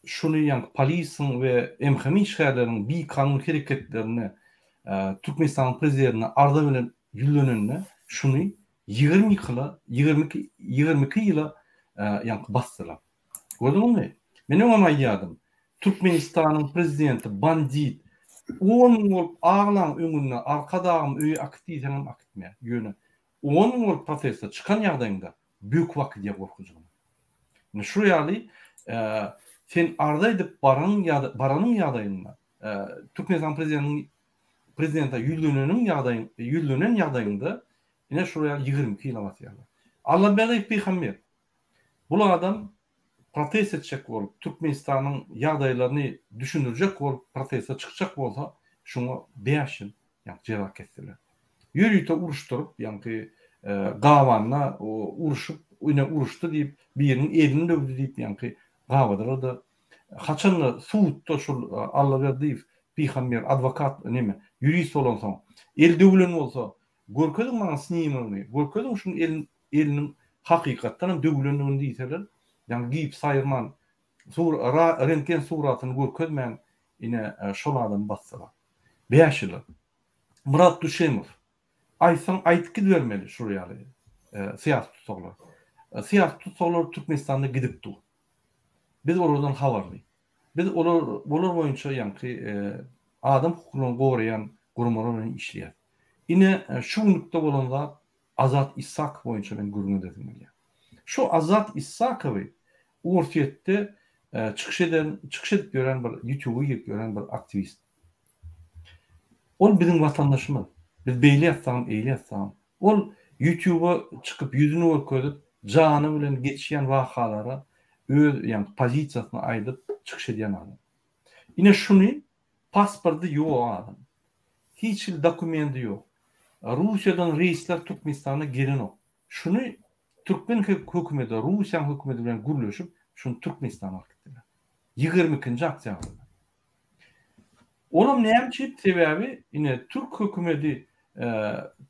şuny ýaňky polisiň we MHM işgärleriniň bikanun hereketlerine Türkmenistanyň prezidentine arza bilen ýüzlenende şuny 22 ýyla 22 22 ýyla ýaňky basdylar. Gördüňizmi? Men öňem aýdýardym. Türkmenistanyň prezidenti bandit. On müň bolup aglaň öňünde Arkadagym öýe akit diýseňem akitmeýär. Ýöne on müň bolup proteste çykan ýagdaýyňda böküp akidýär gorkujygyna. Indi şu ýaly sen arza edip baranyň ýa baranyň ýagdaýynda Türkmenistan prezidentiniň prezidente ýüzleneniň ýagdaýyň ýüzlenen ýagdaýyňda ine şu ýaly 22 ýyla basýarlar. Allaberdiýew pygamber. Bul adam protest etjek bolup, Türkmenistanyň ýagdaýlaryny düşündirjek bolup proteste çykjak bolsa, şuňa bäş ýyl ýaňky jeza kesdiler. Ýörite uruşdyryp, ýaňky gabanda uruşyp, ine uruşdy diýip, biriniň elini döwdi diýip ýaňky gabadylar-da, haçanda sudda şul Allaberdiýew pygamber adwokat neme, ýurist bolansoň, eli döwülen bolsa, görkeziň maňa snimogyny, görkeziň şuň elini eliniň hakykatdan hem döwülendigini diýseler, ýagny gips aýyrman, sur, ra, rentgen suratyny görkezmän, ine, şol adamy basdylar. Bäş ýyla. Myrat Düşemow. Aýtsaň aýdyp gidibermeli şul ýaly syýasy tussaglar. Syýasy tussaglar Türkmenistanda gidip dur. Biz olardan habarly. Biz olar olar boýunça ýaňky adam hukuklaryny goraýan guramalar bilen işleýäris. Ine, şu günlükde bolan zat Azat Isakow boýunça men gürrüň edesim gelýär. Şu Azat Isakowy Orsýetde çykyş eden, çykyş edip ýören bir ýutuba girip ýören bir aktiwist. Ol biziň watandaşymyz. Biz beýle ýatsagam, eýle ýatsagam. Ol ýutuba çykyp ýüzüni görkezip, jany bilen geçýän wakalara öz ýagny pozisiýasyny aýdyp çykyş edýän adam. Ine şuny pasporty ýok adam. Hiç hili dokumendi ýok. Russiýadan reýsler Türkmenistana gelenok. Şuny türkmen hökümeti Russiýanyň hökümeti bilen gürleşip, şuny Türkmenistana alyp gitdiler. 22-nji oktýabrda. Olam näme üçin? Sebäbi ine türk hökümeti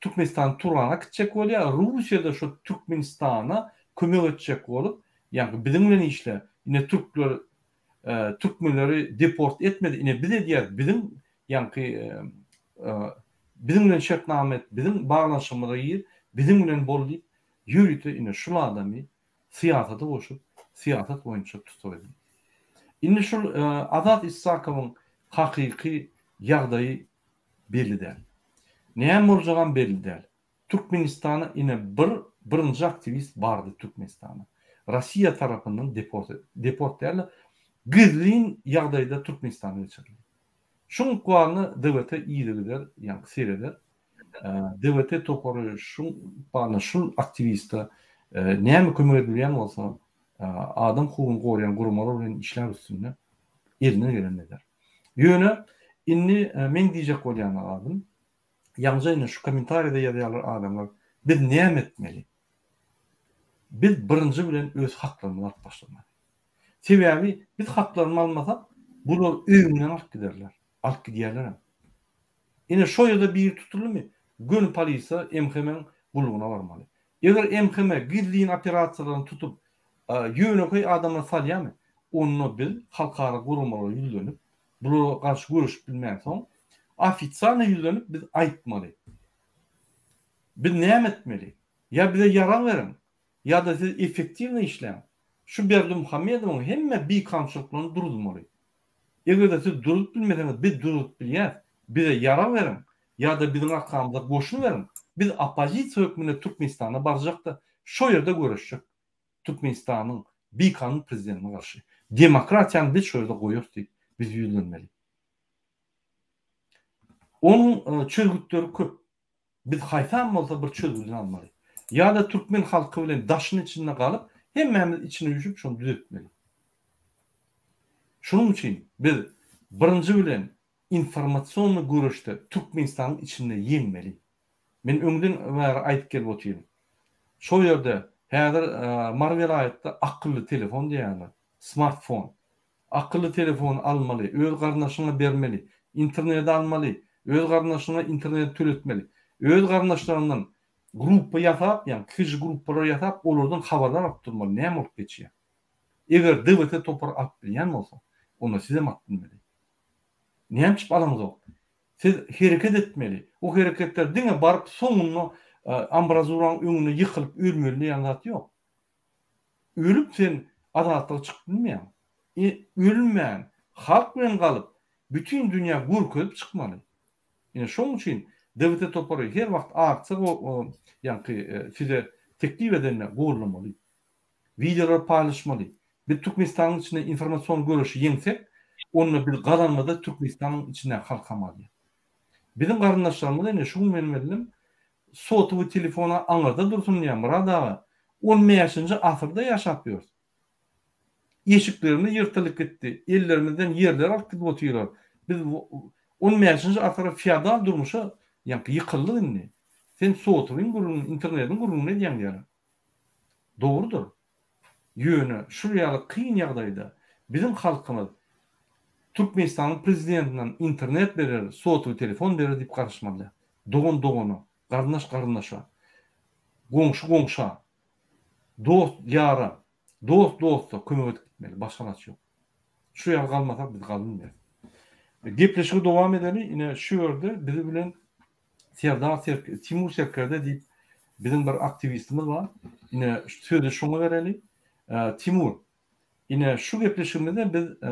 Türkmenistany Turana gitjek bolýar, Russiýada şu Türkmenistana kömek etjek bolup, ýagny biziň bilen işle, ine türkler türkmenleri deport etmedi, ine biz edýäris, biziň ýaňky biziň bilen şertnama et, biziň baglanyşygymyza gir, biziň bilen bol diýip, ýörite ine şul adamy syýasata goşup, syýasat boýunça tussag edildi. Indi şul Azat Issakowyň hakyky ýagdaýy belli däl. Näme boljagam belli däl. Türkmenistana ine bir birinji aktiwist bardy Türkmenistana. Russiýa tarapyndan deport deport däl-de, gizlin ýagdaýda Türkmenistana geçirildi. Şuň ykbalyna DWT yzygider ýaňky sereder. DWT topary şuň ykbalyna şul aktiwiste näme kömek edilýän bolsa, adam hukugyny goraýan guramalar bilen işlär üstünde elinden gelenini eder. Ýöne indi meň diýjek bolýan zadym, ýaňja indi şu kommentariýada ýazýarlar adamlar, biz näme etmeli? Biz birinji bilen öz haklarymyzy alyp başlamaly. Sebäbi biz haklarymyzy almasak, bular öýüňden alyp giderler. Alyp gidýärlerem. Ine şo ýerde biri tutuldymy, göni polisiýa MHM-iň gullugyna barmaly. Eger MHM gizlin operasiýalaryny tutup, ýönekeý adamlary salýarmy, onda biz halkara guramalara ýüzlenip, bulara garşy göreşip bilmänsoň, ofisialno ýüzlenip biz aýtmaly. Biz näme etmeli? Ýa bize ýarag beriň, ýa-da siz effektiwno işläň. Şu Berdimuhamedowyň hemme bikanunçylyklaryny duruzmaly. Eger-de siz duruzyp bilmeseňiz, biz duruzyp bilýäs. Bize ýarag beriň, ýa-da biziň arkamyza goşun beriň. Biz oppozisiýa hökmünde Türkmenistana barjak-da, şo ýerde göreşjek. Türkmenistanyň bikanun prezidentine garşy. Demokratiýany biz şo ýerde goýarys diýip, biz ýüzlenmeli. Onuň çözgütleri köp. Biz haýsam bolsa bir çözgüdini almaly. Ýa-da türkmen halky bilen daşyny içinde galyp, hemmämiz içine üşüp şony düzetmeli. Şunuň üçin biz birinji bilen informasionnyý göreşde Türkmenistanyň içinde ýeňmeli. Men öňden bäri aýdyp gelip otyryn. Şol ýerde häzir Mary welaýatda akylly telefon diýýärler, smartfon. Akylly telefony almaly, öz garyndaşyňa bermeli, interneti almaly, öz garyndaşyňa interneti töletmeli. Öz garyndaşlaryňdan gruppa ýasap, ýagny kiçijik gruppalar ýasap, olardan habarlar alyp durmaly, näme bolup geçýär. Eger DWT topary alyp bilýän bolsa, onda sizem alyp bilmeli. Näme üçin alaňzok? Siz hereket etmeli. O hereketler diňe baryp soňunda ambrazuraň öňünde ýykylyp ölmeli diýen zat ýok. Ölüp sen azatlyga çykyp bilmeýäň. E, ölmän, halk bilen galyp, bütin dünýä görkezip çykmaly. Ine şoň üçin DWT topary her wagt aksiýa ýaňky size teklip edende gollamaly. Wideolary paýlaşmaly. Biz Türkmenistanyň içinde informasion göreşi ýeňsek, onda biz gazanmada Türkmenistanyň içindäki halkam alýar. Biziň garyndaşlarymyz ine şu gün men bildim, Sotowy telefona aňyrda dursun diýýär Myrat aga. On bäşinji asyrda ýaşap ýörüs. Eşiklerimiz ýyrtylyp gitdi. Ellerimizden ýerleri alyp gidip otyrlar. Biz on bäşinji asyra feodal durmuşa ýaňky ýykyldyk indi. Sen sotowyň gürrüňini, internetiň gürrüňini edýäň diýýärler. Dogrudyr. Ýöne şul ýaly kyn ýagdaýda biziň halkymyz Türkmenistanyň prezidentinden internet berer, sotowy telefon berer diýip garaşmaly däl. Dogan dogana, garyndaş garyndaşa, goňşy goňşa, dost ýara, dost dosta kömek edip gitmeli. Başga alaç ýok. Şu ýaly galmasak biz galynmaýas. Gepleşigi dowam edeli. Ine şu ýerde bizi bilen Serdar Serk Timur Serkerde diýip biziň bir aktiwistimiz bar. Ine sözi şoňa bereli. Timur, ine şu gepleşigimizde biz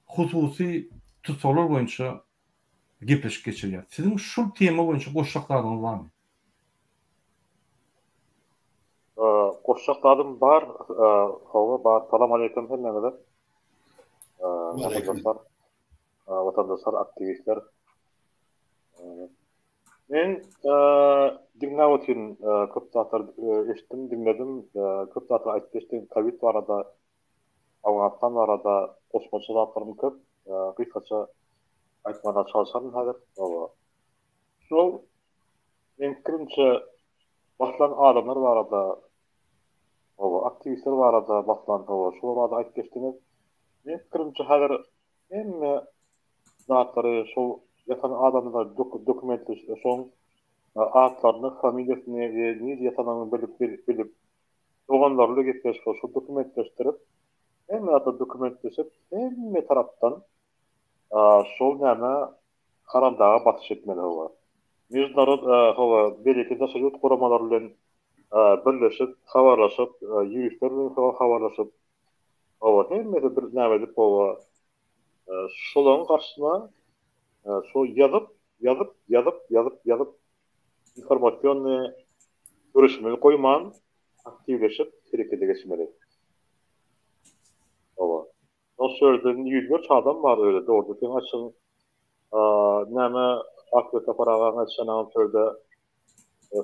hususy tussaglar boýunça gepleşik geçirýäris. Siziň şul tema boýunça goşjak zadyňyz barmy? Goşjak zadym bar, hawa bar. Salam aleýkum hemmäňize. Watandaşlar, watandaşlar, aktiwistler. Men diňläp otyryn, köp zatlar eşitdim, diňledim, köp zatlar aýdyp geçdi, kowid barada, Owganystan barada goşmaça zatlarym köp, gysgaça aýtmaga çalşaryn häzir. Hawa. Şol meň pikirimçe basylan adamlar barada, hawa, aktiwistler barada basylan, hawa, şolar barada aýdyp geçdiňiz. Meň pikirimçe häzir hemme zatlary şol ýatan adamlar dokumentli şoň atlaryny, familiýasyny we nirde ýatanyny bilip bilip doganlarly gepleşip şol dokumentleşdirip hemme zatlar dokumentleşip hemme tarapdan şol näme Haramdaga basyş etmeli hawa. Mejunarod hawa beýleki daşary ýurt guramalary bilen birleşip habarlaşyp ýuristler bilen habarlaşyp hawa hemmesi bir näme edip hawa şolaryň garşysyna şo ýazyp ýazyp ýazyp ýazyp ýazyp informasionnyý göreşimizi goýman. aktiwleşip herekete geçmeli. Hawa. Şol ýerde ýüzlerçe adam bar öyle dogry seň aýtşyň näme Akbek Sapar agaň aýtşanam şu ýerde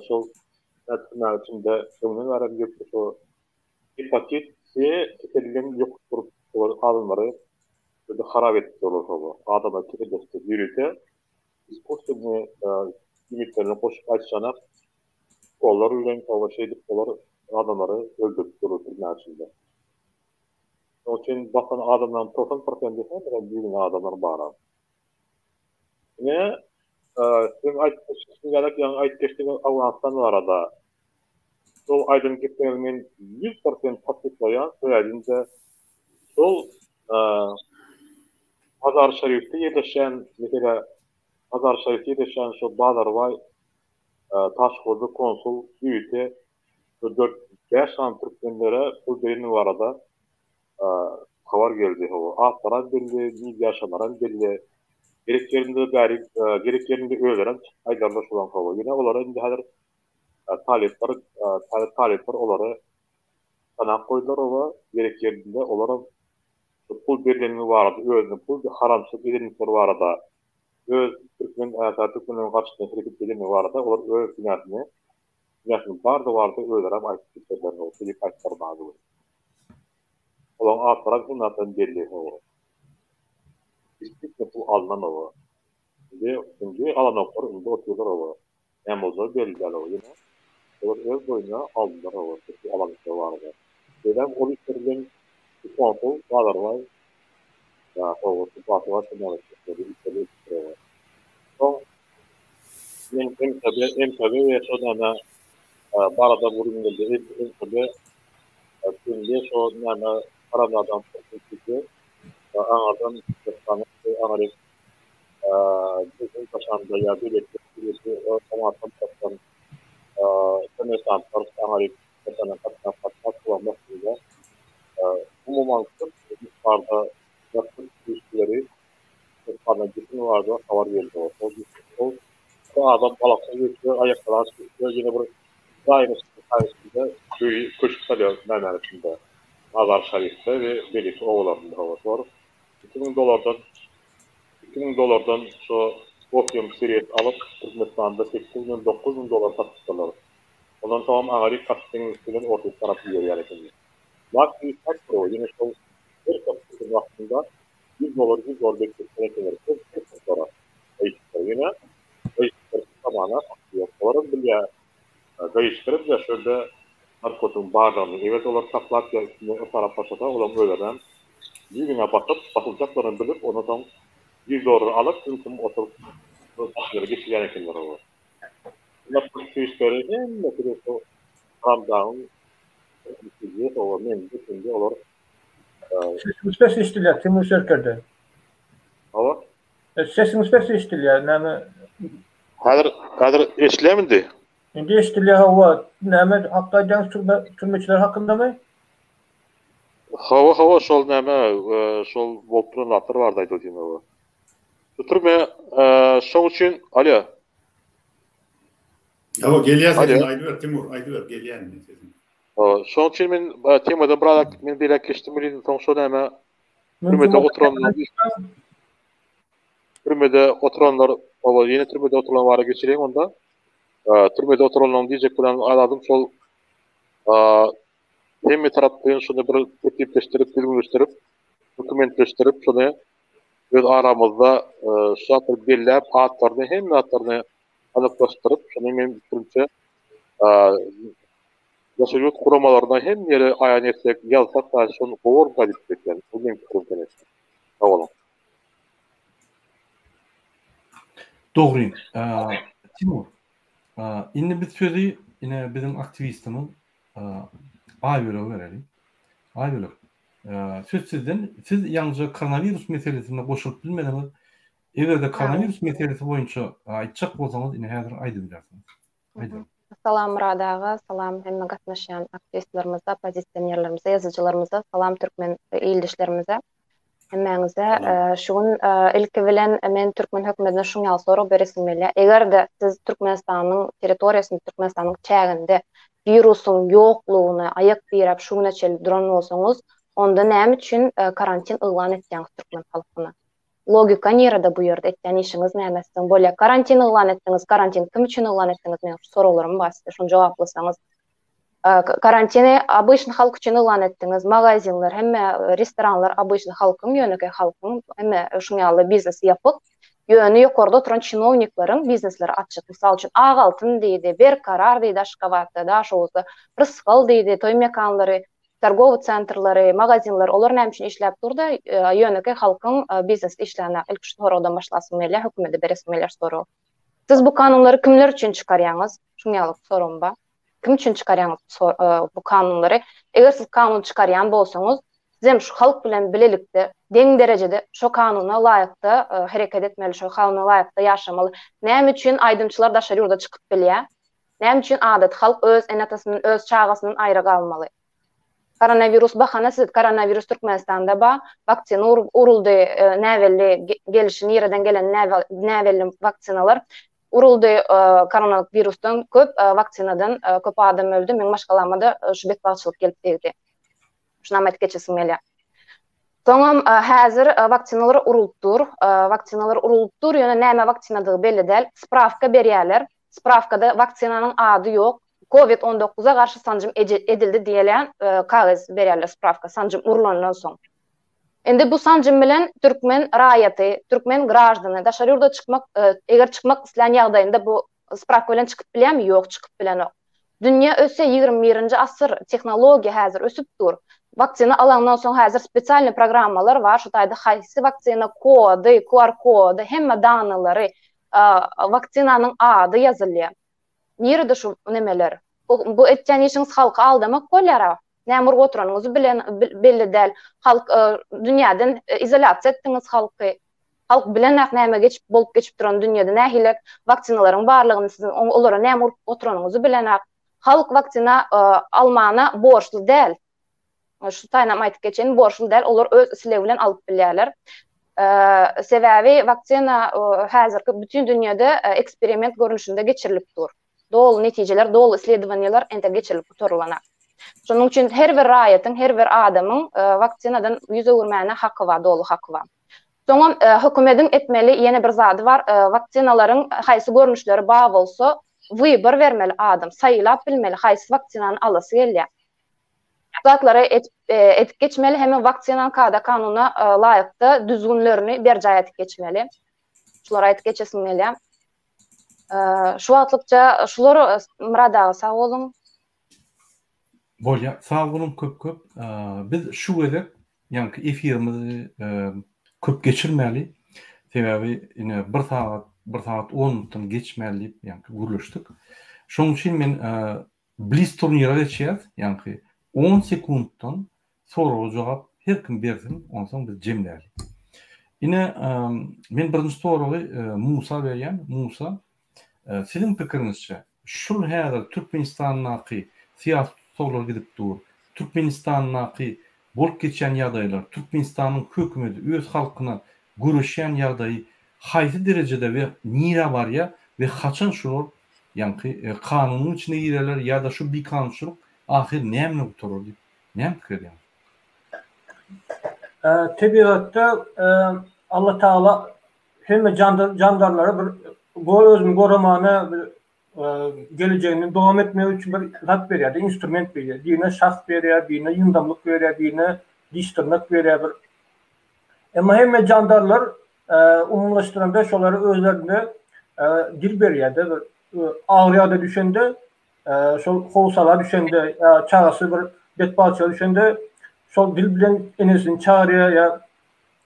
şol türmäň içinde öňden bärem gelipdir şo gepatit C keselinden ýokuşdyryp şol adamlary şeýle harap edipdir olar şol adamlary keselleşdirip ýörite iskusstwennyi iýmitlerine goşup aýtşanak olar bilen soňra şeýdip olar adamlary öldüripdir türmäň içinde. Şonuň üçin basan adamlaryň 90 prosendi hemmeden bigünä adamlar bara. Ine, siziň aýdyp geçişiňiz ýaly, ýaňy aýdyp geçdiňiz Owganystan barada. Şol aýdan gepleriňizi men 100 prosent tassyklaýan, sebäbi-de şol Mazar-Şerifde ýerleşýän, meselä, Mazar-Şerifde ýerleşýän şol Bazarbaý Taşhurda konsul ýörite Şu dört, bäş sany türkmenlere pul bereni barada habar geldi. Hawa, atlaram belli, nirde ýaşanlaram belli. Gerek ýerinde bäri, gerek ýerinde özlerem çykyp aýdarlar şolaň hawa. Ýöne olara indi häzir talyplar, täze talyplar olary tanap goýdular hawa. Gerek ýerinde olaram şu pul berlenligi barada, özüne pul haramçylyk edendikleri barada, öz türkmen, täze türkmenleriň garşysyna hereket edenligi barada olar öz günäsini Ýakyn bardy bardy özlerem aýtyp gitdiler how Filip aýtdylar maňa bu gün. Olaň atlaram hemme zatlaram belli how. Действительно pul alnan how. Indi indi alanoklar indi otyrlar how. Näme boljagy belli däl how ýöne olar öz boýnuna aldylar how şu pul alandyklary barada. Şeýdem ol işler bilen şu konsul Bazarbaý ýa how şu Batybaý şo näme işleri edipdir how. Soň Men MKB, MKB we şo näme barada gürrüň geldi. MKB indi şo näme haramzadaň pulsy aňardan Türkmenistana aňaryk Gyzyl taşanda ýa beýleki beýleki Owganystan tarapdan kommersantlar aňaryk Türkmenistana gatnap gatnap şolaryň başynda umuman köp mukdarda narkotik serişdeleri Türkmenistana getiren barada habar geldi. Ol bir adam balaksyz geçýär, aýaklary açyk geçýär, ýene bir jaýyň içinde öýi köşk salýar Mämäň içinde, Mazar Şarifde we beýleki obalarynda hawa. Şolar 2000 dollardan 2000 dollardan şo opium siresi alyp, Türkmenistanda 8000, 9000 dollara satypdyrlar. Ondan soňam aňaryk Kaspi deňizi bilen Orsýet tarap iberýär ekenler. Lak diýip ýene şol her bir wagtynda 100 dolar 100 dolar bekletmeli ekenler. Köp köp Gaýyşdyr ýene. Gaýyşdyr zamana ýok. Olaram bilýär. Gaýyşdyr bilýär şu ýerde narkotigiň bardygyny. Eger-de olar saklap ýa üstünden yrsarap başlasa, olaryň özlerem ýüzüňe basyp, basyljaklaryny bilip, ondan soň 100 dolary alyp, ümsüm oturyp, başlary geçirýän ekenler olar. Narkotik işleri hemmesi-de şu haramdagyň mende, sende olar Sesiňiz pes eşidilýär Timur serkerde. Hawa. Sesiňiz pes eşidilýär. Näme? Häzir häzir eşidilýärmi indi? Indi eşidilýär hawa. Näme hakda aýdýaňyz türme türmeçiler hakyndamy? Hawa hawa şol näme şol bolup duran zatlar barada aýdyp otyryn hawa. Şu türme şoň üçin alýo. Hawa gelýär sesiň aýdyber Timur aýdyber gelýär indi sesiň. Şoň üçin men temadan biraz men beýläk geçdim welin soň şo näme türmede oturanlar türmede oturanlar oba ýene türmede oturanlar bara geçireýin onda. Türmede oturanlaryň diýjek bilen azadym şol hemme taraplaýyn şony bir tertipleşdirip, düzgünleşdirip, dokumentleşdirip şony öz aramyzda şu zatlary belläp atlaryny hemme zatlaryny anyklaşdyryp şony men pikirimçe Daşary ýurt guramalaryna hemme ýere aýan etsek, ýazsak dagy şony gowy bolarmyka diýip pikir etýän. Bu meň pikirim keneçde. Sag boluň. Dogry. Timur, indi biz sözi ine biziň aktiwistimiz Aýbölege bereli. Aýbölek, söz sizden. Siz ýaňyja koronawirus meselesinde goşulyp bilmediňiz. Eger-de koronawirus meselesi boýunça aýtjak bolsaňyz, ine häzir aýdybilersiňiz. Aýdyň. Salam Myrat aga, salam hemme gatnaşýan aktiwistlerimize, oppozisionerlerimize, ýazyjylarymyza, salam türkmen ildeşlerimize. Hemmäňize şu gün ilki bilen men türkmen hökümetine şuň ýaly sorag beresim gelýär. Eger-de siz Türkmenistanyň territoriýasynda, Türkmenistanyň çäginde. Wirusyň ýoklugyny aýak diräp şu güne çenli duran bolsaňyz, onda näme üçin karantin yglan etýäňiz türkmen halkyna? Logika nirede bu ýerde etýän işiňiz näme siziň? Bolýa karantin yglan etdiňiz, karantin kim üçin yglan etdiňiz meniň şu soraglarym bar size şony jogaplasaňyz. Karantini obyçny halk üçin yglan etdiňiz, magazinler hemme restoranlar obyçny halkyň ýönekeý halkyň hemme şuň ýaly biznesi ýapyk. Ýöne ýokarda oturan çinownikleriň biznesleri açyk. Mysal üçin Ak altyn diýdi, Berkarar diýdi Aşgabatda, Daşoguzda, Rysgal diýdi, toý mekanlary, torgowy sentrlary, magazinler olar näme üçin işläp durda, ýönekeý halkyň biznesi işlänok. Ilki şu soragdan başlasym gelýär, hökümete beresim gelýär soragy. Siz bu kanunlary kimler üçin çykarýaňyz? Şuň ýaly soragym bar. Kim üçin çykarýaňyz bu kanunlary? Eger siz kanun çykarýan bolsaňyz, sizem şu halk bilen bilelikde, deň derejede şo kanuna laýykda hereket etmeli, şo kanuna laýykda ýaşamaly. Näme üçin aýdymçylar daşary ýurda çykyp bilýär? Näme üçin adaty halk öz ene-atasyndan, öz çagasyndan aýra galmaly? Koronawirus bahana siz koronawirus Türkmenistanda ba, waksina uruldy, näbelli gelişi nireden geleni näbelli waksinalar uruldy koronawirusdan köp waksinadan köp adam öldi, meň maşgalamada şu betbagtçylyk gelip degdi. Şunam aýdyp geçesim gelýär. Soňam häzir waksinalar urulyp dur. Waksinalar urulyp dur, ýöne näme waksinadygy belli däl. Sprawka berýärler. Sprawkada waksinanyň ady ýok. Covid 19-a garşy sanjym edildi diýilýän kagyz berýärler sprawka sanjym urulandan soň. Indi bu sanjym bilen türkmen raýaty, türkmen graždany daşary ýurda çykmak, eger çykmak islän ýagdaýynda bu sprawka bilen çykyp bilýärmi? Ýok, çykyp bilenok. Dünýä ösýär, 21-nji asyr, tehnologiýa häzir ösüp dur. Waksina alaňdan soň häzir spesialnyý programmalar bar, şu taýda haýsy waksina kody, QR kody, hemme danylary, waksinanyň ady ýazylýar. Nirede şu nemeler? Bu, bu etýän işiňiz halky aldamak bolýar-a. Näme urup oturanyňyzy bilen belli däl. Halk dünýäden izolýasiýa etdiňiz halky. Halk bilenok näme geçip bolup geçip duran dünýede nähili waksinalaryň barlygyny siziň olara näme urup oturanyňyzy bilenok. Halk waksina almana borçly däl. Şu taýynam aýdyp geçeýin, borçly däl, olar öz islegi bilen alyp bilýärler. Sebäbi waksina häzirki bütin dünýede eksperiment görnüşinde geçirilip dur. Doly netijeler, doly isledowaniýalar entek geçirilip gutarylanok. Şonuň üçin her bir raýatyň, her bir adamyň waksinadan ýüz öwürmäne haky bar, doly haky bar. Soňam hökümediň etmeli ýene bir zady bar, waksinalaryň haýsy görnüşleri bar bolsa, wybor bermeli adam, saýlap bilmeli haýsy waksinany alasy gelýär. Bu zatlary edip edip geçmeli hemem waksinanyň kada-kanuna laýykda düzgünlerini berjaý edip geçmeli. Şulary aýdyp geçesim gelýär. Şu wagtlykça şular Myrat aga sag boluň. Bolýar. Sag boluň köp köp. Biz şu gezek ýaňky efirimizi köp geçirmäli. Sebäbi ine bir sagat, bir sagat on minutdan geçmäli diýip ýaňky gürleşdik. Şonuň üçin men Blitz turnire geçýäs, ýaňky on sekuntdan soraga jogap her kim bersin, onsoň biz jemläli. Ine, men birinji soragy Musa berýän. Musa, siziň pikiriňizçe, şul häzir Türkmenistandaky syýasy tussaglar gidip dur, Türkmenistandaky bolup geçýän ýagdaýlar, Türkmenistanyň hökümeti öz halkyna göreşýän ýagdaýy haýsy derejede we nirä barýar we haçan şular ýaňky kanunyň içine girerler ýa-da şu bikanunçylyk ahyry näme bilen gutarar diýip näme pikir edýäňiz? Tebigatda Allah Tagala hemme jandarlara bir özüni goramana bir gelejegini dowam etmegi üçin bir zat berýär, instrument berýär. Birine şah berýär, birine ýyndamlyk berýär, birine diş-dyrnak berýär bir. Emma hemme jandarlar umumylaşdyranda şolary özlerinde dil berýär-de bir agyr ýagdaýa düşende şol howsala düşende ýa çagasy bir betbagtçylyga düşende şol dil bilen enesini çagyrýar ýa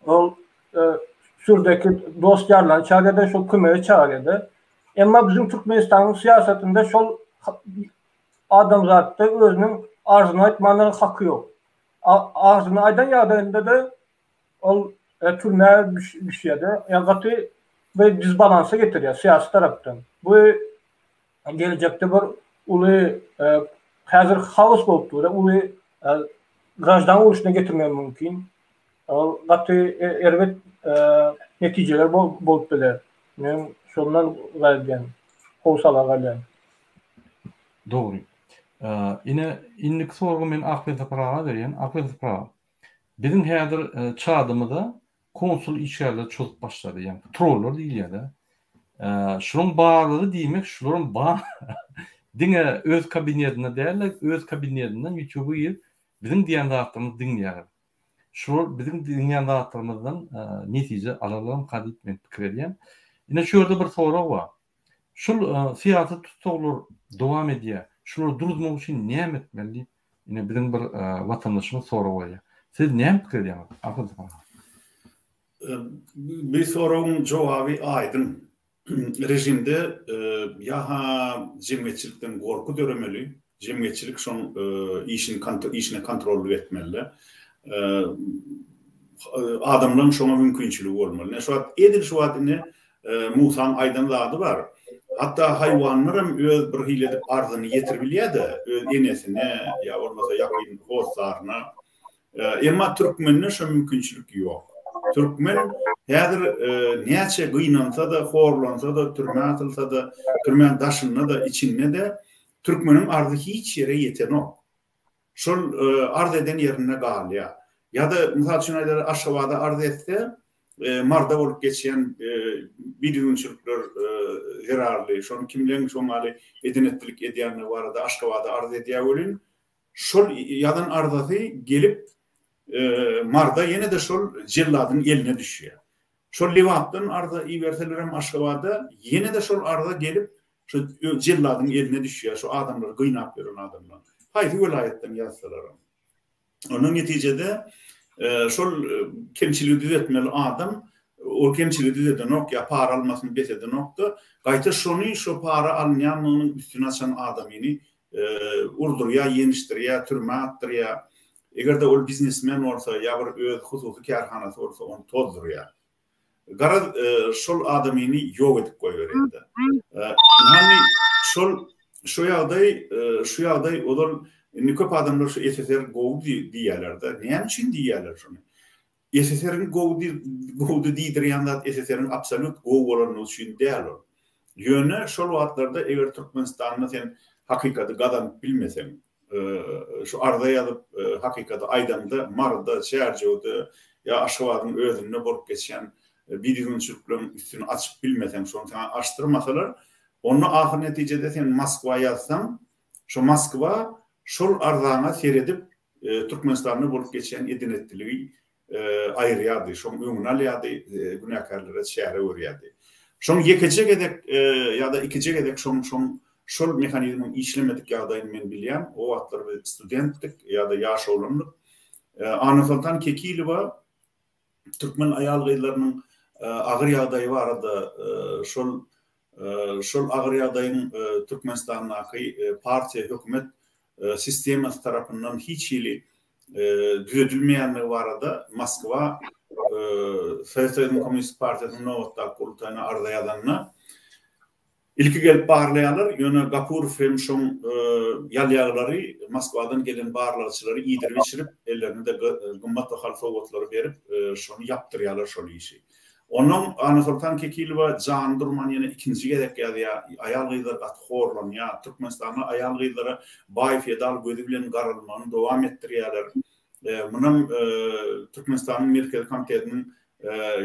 ol sürdäki dost-ýarlaryny çagyrýar-da şol kömege çagyrýar-da. Emma biziň Türkmenistanyň syýasatynda şol adamzatda özüniň arzyny aýtmana haky ýok. Arzyny aýdan ýagdaýynda-da ol türmä düşýär-de, ýa gaty bir disbalansa getirýär syýasy tarapdan. Bu gelejekde bir uly häzir haos bolup dur, uly graždan urşuna getirmegi mümkin. Ol gaty erbet netijeler bolup biler. Men şondan gaýdýan, howsala galýan. Dogry. Ine, indiki soragy men Akbel Sapar aga berýän. Akbel Sapar aga, biziň häzir çadymyza konsul işgärleri çozup başlady, ýagny trollar diýilýär-de. Şularyň barlygy diýmek, şularyň bar diňe öz kabinetinde däl-de, öz kabinetinden ýutube girip, biziň diýýän zatlarymyzy diňleýärler. Şular biziň diňleýän zatlarymyzdan netije alarlarmyka diýip men pikir edýän. Ine şu ýerde bir sorag bar. Şul syýasy tussaglar dowam edýär. Şulary duruzmak üçin näme etmeli diýip, ine biziň bir watandaşymyz sorag goýýar. Siz näme pikir edýäňiz, Ahmet aga? Bu soragyň jogaby aýdyň. Režimde ýa-ha jemgyýetçilikden gorky döremeli, jemgyýetçilik şoň işini işine kontrollyk etmeli. Adamlaryň şoňa mümkinçiligi bolmaly. Ine şu wagt edil şu wagt ine Musaň aýdan zady bar. Hatda haýwanlaram öz bir hili edip arzyny ýetiribilýär-de, öz enesine ýa bolmasa ýakyn hossaryna. Emma türkmende şo mümkinçilik ýok. Türkmen häzir näçe gynansa-da, horlansa-da, türmä atylsa-da, türmäň daşynda-da, içinde-de türkmeniň arzy hiç ýere ýetenok. Şol arz eden ýerinde galýar. Ýa-da, mysal üçin aýdaly, Aşgabada arz etse, Marda bolup geçýän bidüzgünçilikler zerarly, şony kimleň şoň ýaly eden-etdilik edýändigi barada Aşgabada arz edýär welin, şol ýazan arzasy gelip Marda ýene-de şol jelladyň eline düşýär. Şol Lebapdan arza iberselerem Aşgabada ýene-de şol arza gelip şo jelladyň eline düşýär, şo adamlary gynap ýören adamlaryň. Haýsy welaýatdan ýazsalaram. Ondan netijede şol kemçiligi düzetmeli adam ol kemçiligi düzedenok ýa para almasyny bes edenok-da, gaýta şony şo para alynýanlygynyň üstüni açan adamyny urdurýar, ýenişdirýär, türmä atdyrýar. Eger-de ol biznesmen bolsa ýa bir öz hususy kärhanasy bolsa ony tozdurýar. Garaz, şol adamyny ýok edip goýberýär-de. Ynha şol şu ýagdaý, şu ýagdaý ozal indi köp adamlar şu SSR gowy diýýärler-de. Näme üçin diýýärler şony? SSR-iň gowy gowudy diýdirýän zat SSR-iň absolýut gowy bolanlygy üçin däl ol. Ýöne şol wagtlarda eger Türkmenistanda sen hakykaty gazanyp bilmeseň, şu arza ýazyp hakykaty aýdaňda Maryda, Çärjewde ýa Aşgabadyň özünde bolup geçýän bidüzgünçilikleriň üstüni açyp bilmeseň, şony saňa açdyrmasalar, onda ahyr netijede sen Moskwa ýazsaň, şo Moskwa şol arzaňa seredip Türkmenistanda bolup geçýän eden-etdiligi aýyrýardy, şoň öňüni alýardy, günäkärlere çäre görýärdi. Şoň ýekeje gezek ýa-da ikije gezek şoň şoň şol mehanizmiň işlemedik ýagdaýyny men bilýän. O wagtlar biz studentdik ýa-da ýaş oglandyk. Annasoltan Kekilowa türkmen aýal-gyzlarynyň agyr ýagdaýy barada şol şol agyr ýagdaýyň Türkmenistandaky partiýa, hökümet sistemasy tarapyndan hiç hili düzedilmeýändigi barada Moskwa Sowet Soýuzynyň Kommunistik partiýasynyň nobatdaky gurultaýyna arza ýazanda, ilki gelip barlaýarlar, ýöne Gapurow hem şoň ýalýaglary Moskwadan gelen barlagçylary iýdirip-içirip, ellerine-de gymmat bahaly sowgatlary berip, şony ýapdyrýarlar şol işi. Onnoň Annasoltan Kekilowa jany durman ýene ikinji gezek ýazýar, aýal-gyzlar gaty horlanýar, Türkmenistanda aýal-gyzlara baý-feodal gözi bilen garalmagyny dowam etdirýärler. Munam Türkmenistanyň Merkezi komitetiniň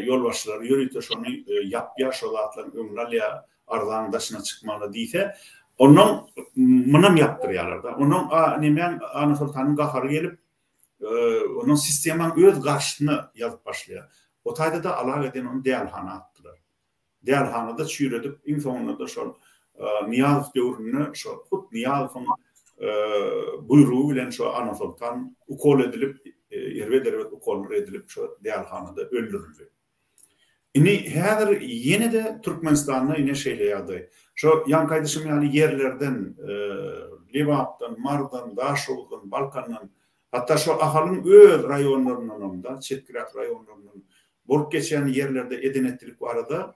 ýolbaşçylary ýörite şony ýapýar, şo zatlaryň öňüni alýar, arzaň daşyna çykmagyna diýse, onnoň munam ýapdyrýarlar-da. Onnoň nemäň Annasoltanyň gahary gelip, Ondan sistemaň öz garşysyna ýazyp başlaýar. O taýda-da alak eden ony dälihana atdylar. Dälihanada çüýredip, iň soňunda-da şol Nyýazow döwründe şo hut Nyýazowyň buýrugy bilen şo Annasoltan ukol edilip, erbet-erbet ukollar edilip şo dälihanada öldürildi. Indi häzir ýene-de Türkmenistanda ine şeýle ýagdaý. Şo ýaňky aýdyşym ýaly ýerlerden, Lebapdan, Marydan, Daşoguzdan, Balkandan, hatda şo Ahalyň öz raýonlaryndanam-da, çetkiräk raýonlaryndan bolup geçýän ýerlerde eden-etdilik barada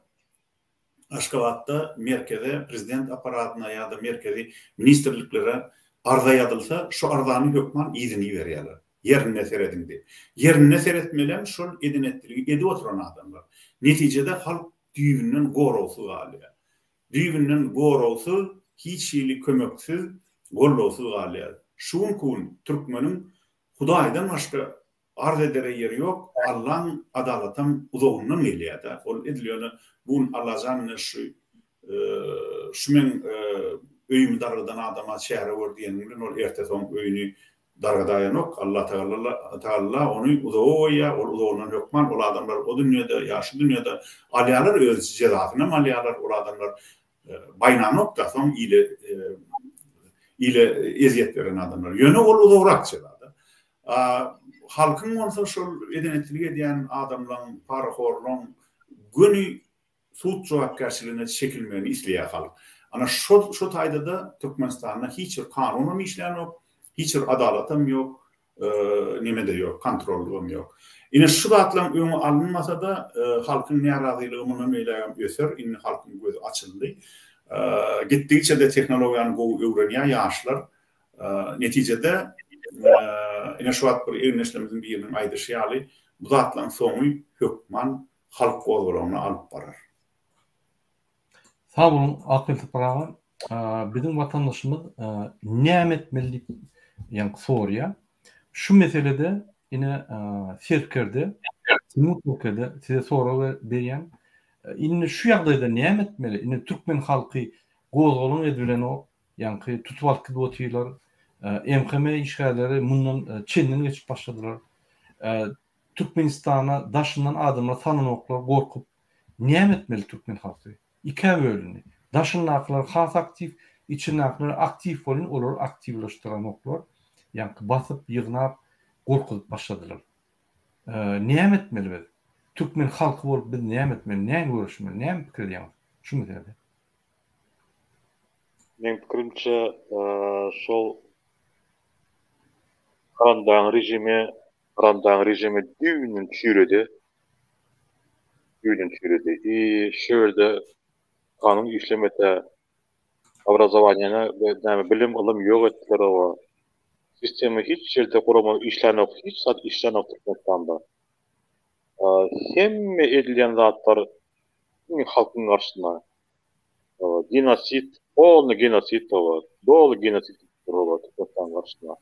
Aşgabatda merkeze, prezident apparatyna ýa-da merkezi ministrliklere arza ýazylsa, şo arzany hökman yzyna iberýärler. Ýerinde serediň diýip. Ýerinde seretmelem şol eden-etdiligi edip oturan adamlar. Netijede halk düýbünden goragsyz galýar. Düýbünden goragsyz, hiç hili kömeksiz. Gollawsyz galýar. Şu günki gün türkmeniň Hudaýdan başga arz edere ýeri ýok. Allaň adalatam uzagyndan gelýär-dä. Ol edil ýöne bu gün Allajan ine şu şu meň öýümi dargadan adama çäre gör diýeniň bilen ol ertesi oň öýüni dargadaýanok. Allah Tagalla ony uzaga goýýar. Ol uzagyndan hökman ol adamlar o dünýede ýa şu dünýede alýarlar öz jezasynam alýarlar. Ol adamlar baýnanok-da soň ile ile ezýet beren adamlar. Ýöne ol uzagrak jezada. Halkyň bolsa şol eden-etdilik edýän adamlaň, parahorlaň göni sud jogapkärçiligine çekilmegini isleýär halk. Ana şo şo taýda-da Türkmenistanda hiç bir kanunam işlänok, hiç bir adalatam ýok, neme-de ýok, kontrollygam ýok. Ine şu zatlaryň öňi alynmasa-da halkyň närazylygy mundan beýlägem öser, indi halkyň gözi açyldy. Gitdigiçe-de tehnologiýany gowy öwrenýär ýaşlar. Netijede ine şu wagt bir egindeşlerimiziň biriniň aýdyşy ýaly, bu zatlaryň soňy hökman halk gozgalaňyna alyp barar. Sag boluň Akyl Sapar aga. Biziň watandaşymyz näme etmeli diýip ýaňky soraýar. Şu meselede ine serkerde Timur serkerde size sorag berýän. Indi şu ýagdaýda näme etmeli? Indi türkmen halky gozgalaň edibilenok. Ýaňky tutup alyp gidip otyrlar. MHM işgärleri mundan çenden geçip başladylar. Türkmenistana daşyndan adamlar salanoklar gorkup. Näme etmeli türkmen halky? Ikä bölündi. Daşyndakylar has aktiw, içindäkiler aktiw bolyn olary aktiwlaşdyranoklar. Ýaňky basyp, ýygnap, gorkuzyp başladylar. Näme etmeli biz? Türkmen halky bolup biz näme etmeli? Näme göreşmeli? Näme pikir edýäňiz şu meselede? Meň pikirimçe şol Haramdagyň režimi Haramdagyň režimi düýbünden çüýredi. Düýbünden çüýredi. I şu ýerde kanun işlemese obrazowaniýany we näme bilim ylym ýok etdiler oba. Sistema hiç ýerde gurama işlänok hiç zat işlänok Türkmenistanda. Hemme edilýän zatlar diňe halkyň garşysyna. Genosid, polny genosid oba. Doly genosid oba Türkmenistanyň garşysyna.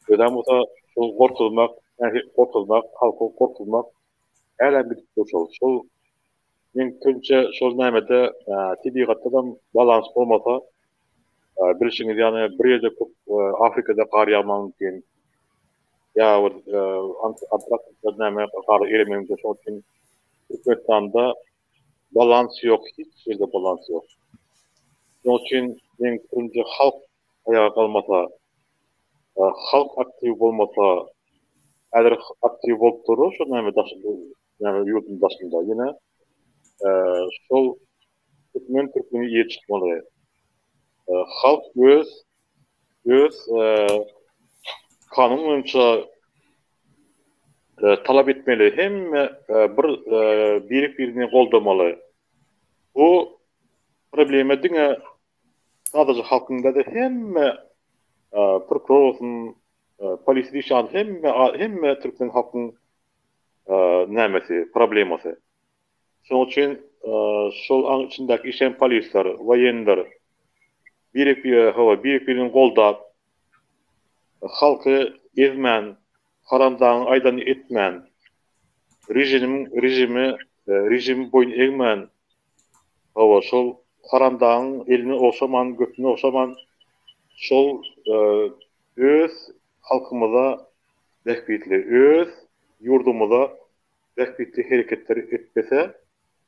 Özem bolsa şol gorkuzmak, gorkuzmak, halky gorkuzmak hälem gidip dur şol. Şol meň pikirimçe şol nämede tebigatdadam balans bolmasa bilşiňiz ýaly bir ýerde köp Afrikada gar ýagmagy mümkin. Ýa bir Antarktikada näme gar eremegi mümkin. Şonuň üçin Türkmenistanda balans ýok, hiç ýerde balans ýok. Şonuň üçin meň pikirimçe halk aýaga galmasa, halk aktiw bolmasa, häzir aktiw bolup durlar şo näme daş näme ýurduň daşynda ýene şol türkmen türkmeni ýer çykmaly. Halk öz öz kanun boýunça talap etmeli, hemme bir birek-birini goldamaly. Bu problema diňe sadaja halkyň däl-de hemme prokuror bolsun, polisiýada işleýän hemme hemme türkmen halkyň nämesi, problemasy. Şonuň üçin şol aň içindäki işleýän polisler, woýenler birek-bire hawa birek-birini goldap, halky ezmän, haramdagyň aýdanyny etmän, režimiň režime režime boýun egmän, hawa şol haramdagyň elini ogşaman, götüni ogşaman şol öz halkymyza bähbitli, öz ýurdumyza bähbitli hereketleri etmese,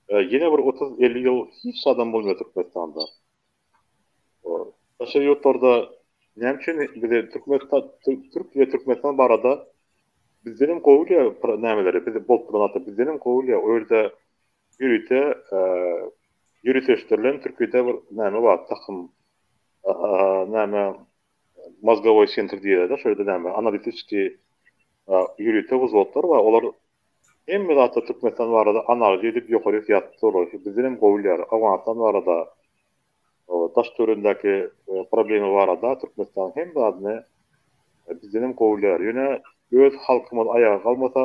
ýene bir otuz-elli ýyl hiç zadam bolmaýar Türkmenistanda. Daşary ýurtlarda näme üçin bize Türkmenistan, Türkiýe Türkmenistan barada bizdenem gowy bilýär nämeleri, biz bolup duran zatlar bizdenem gowy bilýär. O ýerde ýörite ýöriteleşdirilen Türkiýede bir näme bar, takym näme mozgowoý sentr diýilýär-de, şo ýerde näme analitiki ýörite wzwodlar bar, olar hemme zatlar Türkmenistan barada analiz edip ýokaryk ýazyp durlar, bizdenem gowy bilýär, Owganystan barada, daş-töweregindäki problema barada Türkmenistanyň hemme zadyny bizdenem gowy bilýär. Ýöne öz halkymyz aýaga galmasa,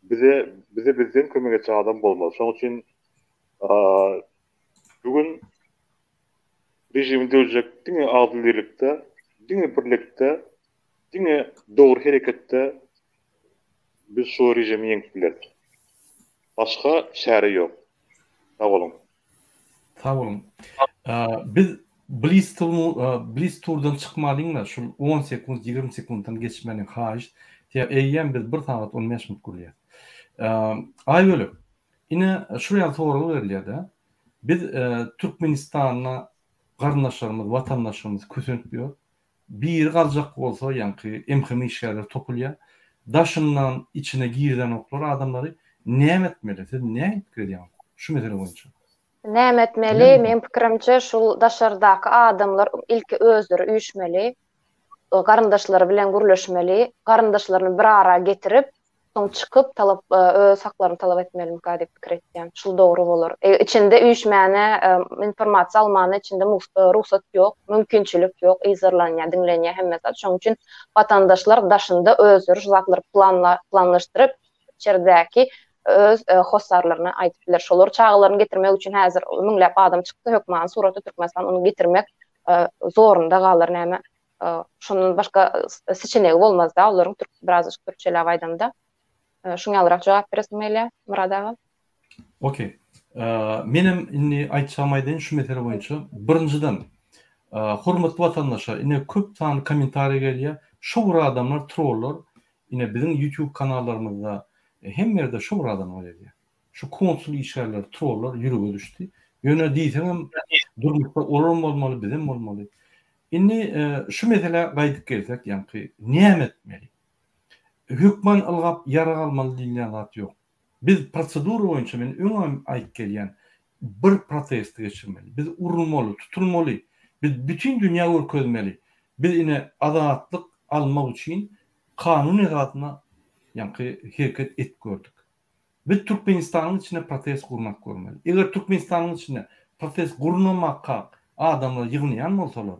bize bize bizden kömek etjek adam bolmaz. Şonuň üçin bu gün režimi döwjek diňe agzybirlikde. Diňe birlikde, diňe dogry hereketde biz şu režimi ýeňip bileris. Başga çäre ýok. Sag boluň. Sag boluň. Biz Blitz Blitz turdan çykmalyňda şul 10 sekunt 20 sekuntdan geçmäliň haýyşt. Sebäbi eýýäm biz 1 sagat 15 minut gürleýäs. Aýbölek. Ine şul ýaly sorag berilýär-de. Biz Türkmenistanda garyndaşlarymyz, watandaşlarymyz kösenip ýör. Biri galjak bolsa ýaňky MHM işgärleri topulýar. Daşyndan içine girizenoklar adamlary. Näme etmeli? Siz nähili pikir edýäňiz şu mesele boýunça? Näme etmeli? Meň pikirimçe şul daşardaky adamlar ilki özleri üýşmeli. Garyndaşlary bilen gürleşmeli. Garyndaşlaryny bir ara getirip, soň çykyp talap öz haklaryny talap etmelimika diýip pikir etýän. Şul dogry bolar. E, içinde üýşmäne, informasiýa almana içinde rugsat ýok, mümkinçilik ýok, yzarlanýar, diňlenýär hemme zat. Şonuň üçin watandaşlar daşynda özleri şu zatlary planla, planlaşdyryp, içeridäki öz hossarlaryna aýdyp biler. Şolar çagalaryny getirmek üçin häzir müňläp adam çykdy, hökmany suratda Türkmenistan ony getirmek zorunda galar näme Şondan başga seçenegi bolmaz-da olaryň türk birazajyk türkçeläp aýdamda. Şuň ýalyrak jogap beresim gelýär, Myrat aga. Okey. Menem indi aýtjagym aýdaýyn şu mesele boýunça. Birinjiden, hormatly watandaşlar, ine köp sanly kommentariýa gelýär. Şo bir adamlar trollar, ine biziň YouTube kanallarymyzda hemme ýerde şo bir adamlar gelýär. Şu konsul işgärleri trollar ýürege düşdi. Ýöne diýseňem durmuşda olaram bolmaly, bizem bolmaly. Indi şu meselä gaýdyp gelsek, ýaňky näme etmeli? Hökman ylgap ýarag almaly diýilýän zat ýok. Biz prosedura boýunça men öňem aýdyp gelýän, bir protesti geçirmeli. Biz urulmaly, tutulmaly. Biz bütin dünýä görkezmeli. Biz ine azatlyk almak üçin kanun esasynda ýaňky hereket edip gördük. Biz Türkmenistanyň içinde protest gurnap görmeli. Eger Türkmenistanyň içinde protest gurnamakak adamlar ýygnaýan bolsalar,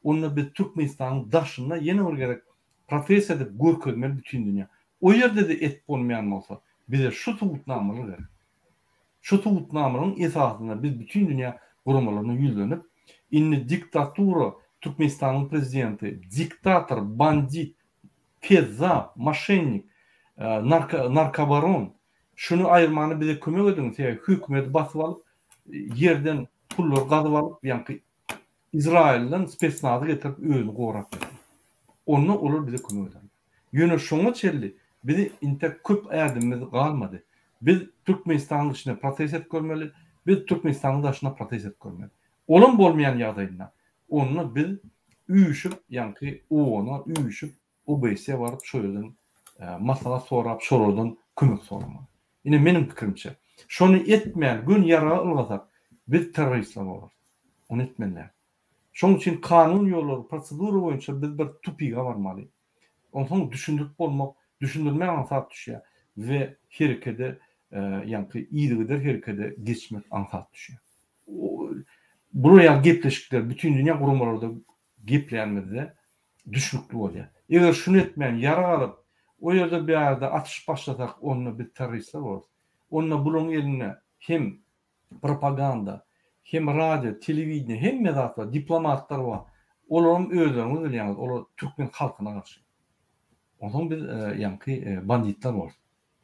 onda biz Türkmenistanyň daşynda ýene bir gezek protest edip görkezmeli bütin dünýä. O ýerde-de edip bolmaýan bolsa, bize şu subutnamalar gerek. Şu subutnamalaryň esasynda biz bütin dünýä guramalaryna ýüzlenip, indi diktatura, Türkmenistanyň prezidenti diktator, bandit, Kezzap, moşennik, narko, narkobaron. Şuny aýyrmana bize kömek ediň, sebäbi hökümeti basyp alyp, ýerden pullary gazyp alyp, ýaňky Izrailden spesnazy getirip özüni gorap ýatyr. Onda olar bize kömek ederler. Ýöne şoňa çenli bizi intek köp ädimimiz galmady. Biz Türkmenistanyň içinde protest edip görmeli, biz Türkmenistanyň daşynda protest edip görmeli. Olam bolmaýan ýagdaýynda Onda biz üýşüp, ýaňky OON-a üýşüp, OBSE baryp şo ýerden maslahat sorap, şolardan kömek soramaly. Ine meniň pikirimçe. Şony etmän göni ýaraga ylgasak, biz terroristler bolarys. Ony etmeli däl. Şonuň üçin kanun ýollary, prosedura boýunça biz bir tupige barmaly. Onsoň düşündirip bolmak, düşündirmek aňsat düşýär we herekede, ýaňky yzygider herekede geçmek aňsat düşýär. Bular ýaly gepleşikler bütindünýä guramalarda geplänimizde düşnükli bolýar. Eger şuny etmän ýarag alyp, o ýerde bärde atyşyp başlasak, onda biz terroristler bolarys. Onda bularyň elinde hem propaganda, hem radio, telewideniýe, hemme zat bar, diplomatlar bar. Olaram özleriňiz bilýäňiz, olar türkmen halkyna garşy. Onsoň biz ýaňky banditler bolarys.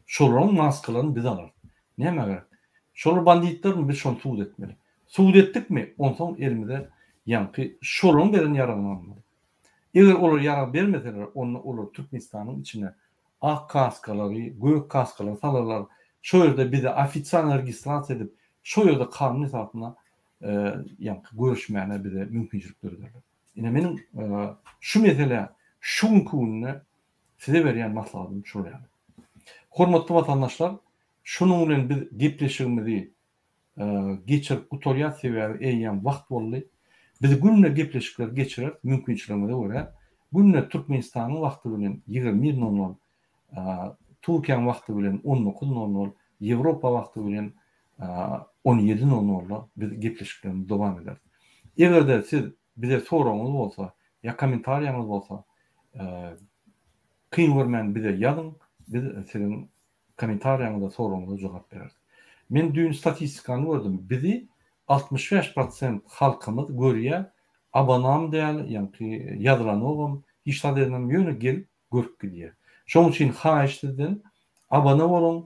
Şolaryň maskalaryny biz alarys. Nämä gerek? Şolar banditlermi biz şony subut etmeli. Subut etdikmi, onsoň elimize ýaňky şolaryň beren ýaragyny almaly. Eger olar ýarag bermeseler, onda olar Türkmenistanyň içine ak kaskalary, gök kaskalary salarlar. Şo ýerde bizi ofisialno registrasiýa edip, şo ýerde kanun esasynda ýaňky göreşmäne bize mümkinçilik dörederler. Ine meniň şu meselä şu günki günde Size berýän maslahatym şol ýaly. Hormatly watandaşlar, şunuň bilen biz gepleşigimizi geçirip gutarýas, sebäbi eýýäm wagt boldy. Biz günde gepleşikleri geçireris, mümkinçiligimize görä. Günde Türkmenistanyň wagty bilen 21 nol nol, Türkiýäň wagty bilen 19 nol nol, Ýewropa wagty bilen 17 nol nolda biz gepleşiklerimizi dowam ederis. Eger-de siz Bize soragyňyz bolsa ýa kommentariýaňyz bolsa kyn görmän bize ýazyň biz siziň kommentariýaňyza soragyňyza jogap bereris. Men düýn statistikany gördüm bizi 65 prosent halkymyz görýä. Abonam däl, ýaňky ýazylanogam, hiç zat edenem ýöne gelip görüp gidýär. Şoň üçin haýyş sizden abone boluň,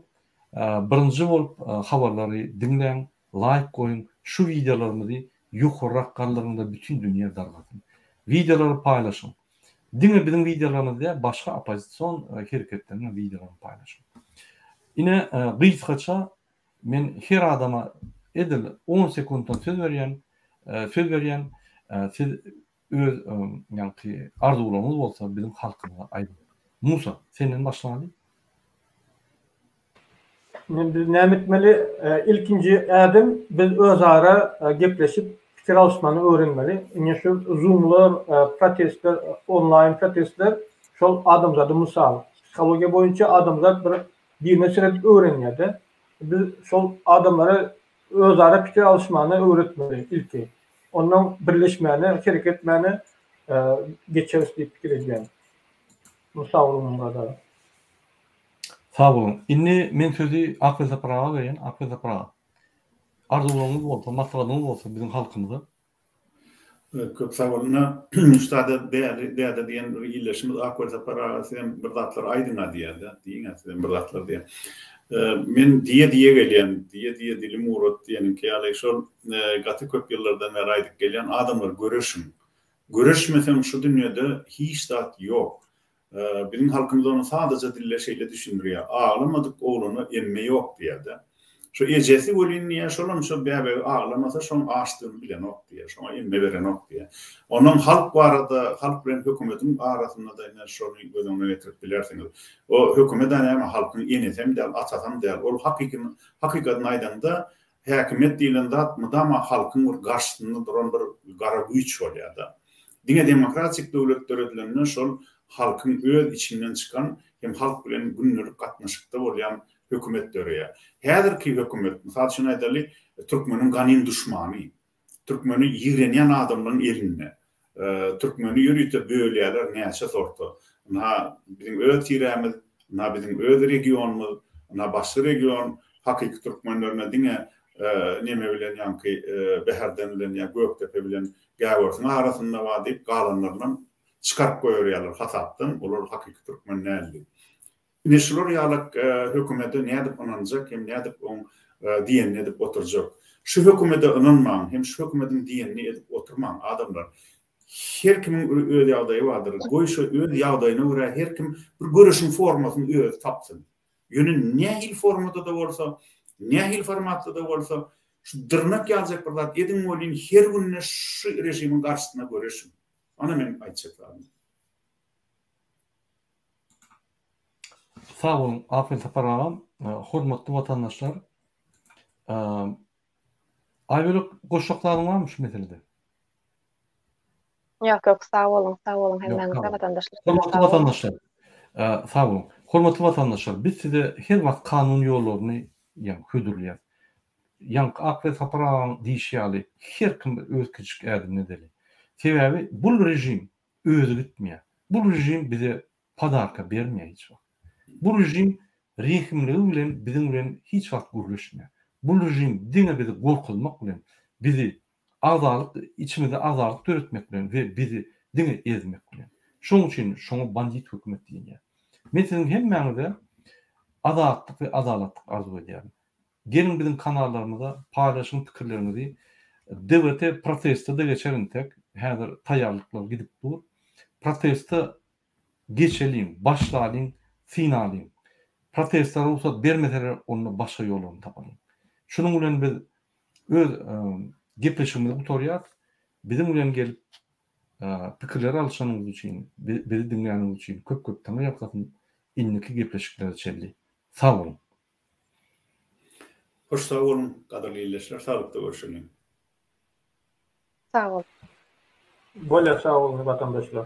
birinji bolup habarlary diňläň, laýk goýuň, şu wideolarymyzy ýokarrak galdyryňda bütin dünýä dargasyn. Wideolary paýlaşyň. Diňe biziň wideolarymyzy däl, başga oppozision hereketleriň hem wideolaryny paýlaşyň. Ine gysgaça Men her adama edil on sekuntdan söz berýän, söz berýän, siz öz ýaňky arzuwlaryňyz bolsa biziň halkymyza aýdyň. Musa, senden başlaly. Indi biz näme etmeli? Ilkinji ädim biz özara gepleşip pikir alyşmany öwrenmeli. Ine şu zoomlar, protestler, onlaýn protestler şol adamzada mysal. Psihologiýa boýunça adamzat bir Birine seredip öwrenýärde. Biz şol adamlara özara pikir alyşmany öwretmeli ilki. Ondan birleşmäne, hereket etmäne geçeris diýip pikir edýän. Sag boluň Myrat aga. Sag boluň. Indi men sözi Akbel Sapar aga berýän. Akbel Sapar aga. Arzuwlaryňyz bolsa, maslahatyňyz bolsa biziň halkymyza. Köp sag boluň. Üstade däli däde diýen bir ildeşimiz Ak Welsapar aga sizem bir zatlar aýdyňa diýýärde. Diýiňä sizem bir zatlar diýýär. Men diýe diýe gelýän, diýe diýe dilim gurat diýeniňki ýaly şol gaty köp ýyllardan bäri aýdyp gelýän adamlar göreşiň. Göreşmeseň şu dünýede hiç zat ýok. Biziň halkymyz ony sadaja dilde şeýle düşündirýär, Aglamadyk oglana emme ýok diýýär-de. Şo ejesi welin diýýär, şolam şo bäbegi aglamasa, şoň açdygyny bilenok diýýär, şoňa emme berenok diýýär. Onnoň halk barada, halk bilen hökümetiň arasynda-da ine şony göz öňüne getirip bilersiňiz. O hökümet-ä näme, halkyň enesem däl, atasam däl. Ol hakykatyny aýdaňda, Häkimiýet diýlen zat mydama halkyň bir garşysynda duran bir gara güýç bolýar-da. Diňe demokratik döwlet döredilende şol halkyň öz içinden çykan hem halk bilen gündelik gatnaşykda bolýan hökümet döreýär. Häzirki hökümet, mysal üçin aýdaly, türkmeniň ganym duşmany. Türkmeni ýigrenýän adamlaryň elinde. Türkmeni ýörite bölýärler näçe sorta. Ynha biziň öz tirämiz, ynha biziň öz regionymyz, ynha başga region. Hakyky türkmenlerine diňe neme bilen ýaňky Bäherden bilen ýa Gökdepe bilen Gäwersiň arasynda bar diýip galanlarynam çykaryp goýberýärler hasapdan. Olar hakyky türkmen däl diýip. Ine şular ýalak hökümete nädip ynanjak hem nädip oň diýenini edip oturjak. Şu hökümete ynanmaň hem şu hökümetiň diýenini edip oturmaň adamlar. Her kimiň öz ýagdaýy bardyr. Goý şo öz ýagdaýyna görä her kim bir göreşiň formasyny özi tapsyn. Ýöne nähili formada-da bolsa, nähili formatda-da bolsa şu dyrnak ýaljak bir zat ediň welin her günde şu režimiň garşysyna göreşiň. Ana meniň aýtjak zadym. Sag boluň Aperin Sapar agam. Hormatly watandaşlar. Aýbölek goşjak zadyň barmy şu meselede? Ýok ýok sag boluň sag boluň hemmäňize watandaşlar. Hormatly watandaşlar. Sag boluň. Hormatly watandaşlar biz size her wagt kanun ýollaryny ýa hödürleýäs. Ýaňky Akbel Sapar agaň diýşi ýaly her kim öz kiçijik ädimini edeli. Sebäbi bul režim özi gitmeýär. Bu režim bize podarka bermeýär hiç wagt. Bu režim rehimligi bilen biziň bilen hiç wagt gürleşmeýär. Bu režim diňe bizi gorkuzmak bilen, bizi agzalyk içimizde agzalyk döretmek bilen we bizi diňe ezmek bilen. Şonuň üçin şoňa bandit hökümet diýilýär. Men siziň hemmäňize azatlyk we adalatlyk arzuw edýärin. Geliň biziň kanallarymyza paýlaşyň pikirleriňizi DWT proteste-de geçer intek häzir taýýarlyklar gidip dur. Proteste geçeliň, başlalyň, synalyň. Proteste rugsat bermeseler onda başga ýollaryny tapalyň. Şunuň bilen biz öz gepleşigimizi gutarýas. Biziň bilen gelip pikirler alyşanyňyz üçin, bizi diňläniňiz üçin köp köp taňryýalkasyn. Indiki gepleşiklere çenli sag boluň. Hoş sag boluň gadyrly ildeşler saglykda görşeliň. Sag boluň. Bolýa sag boluň watandaşlar.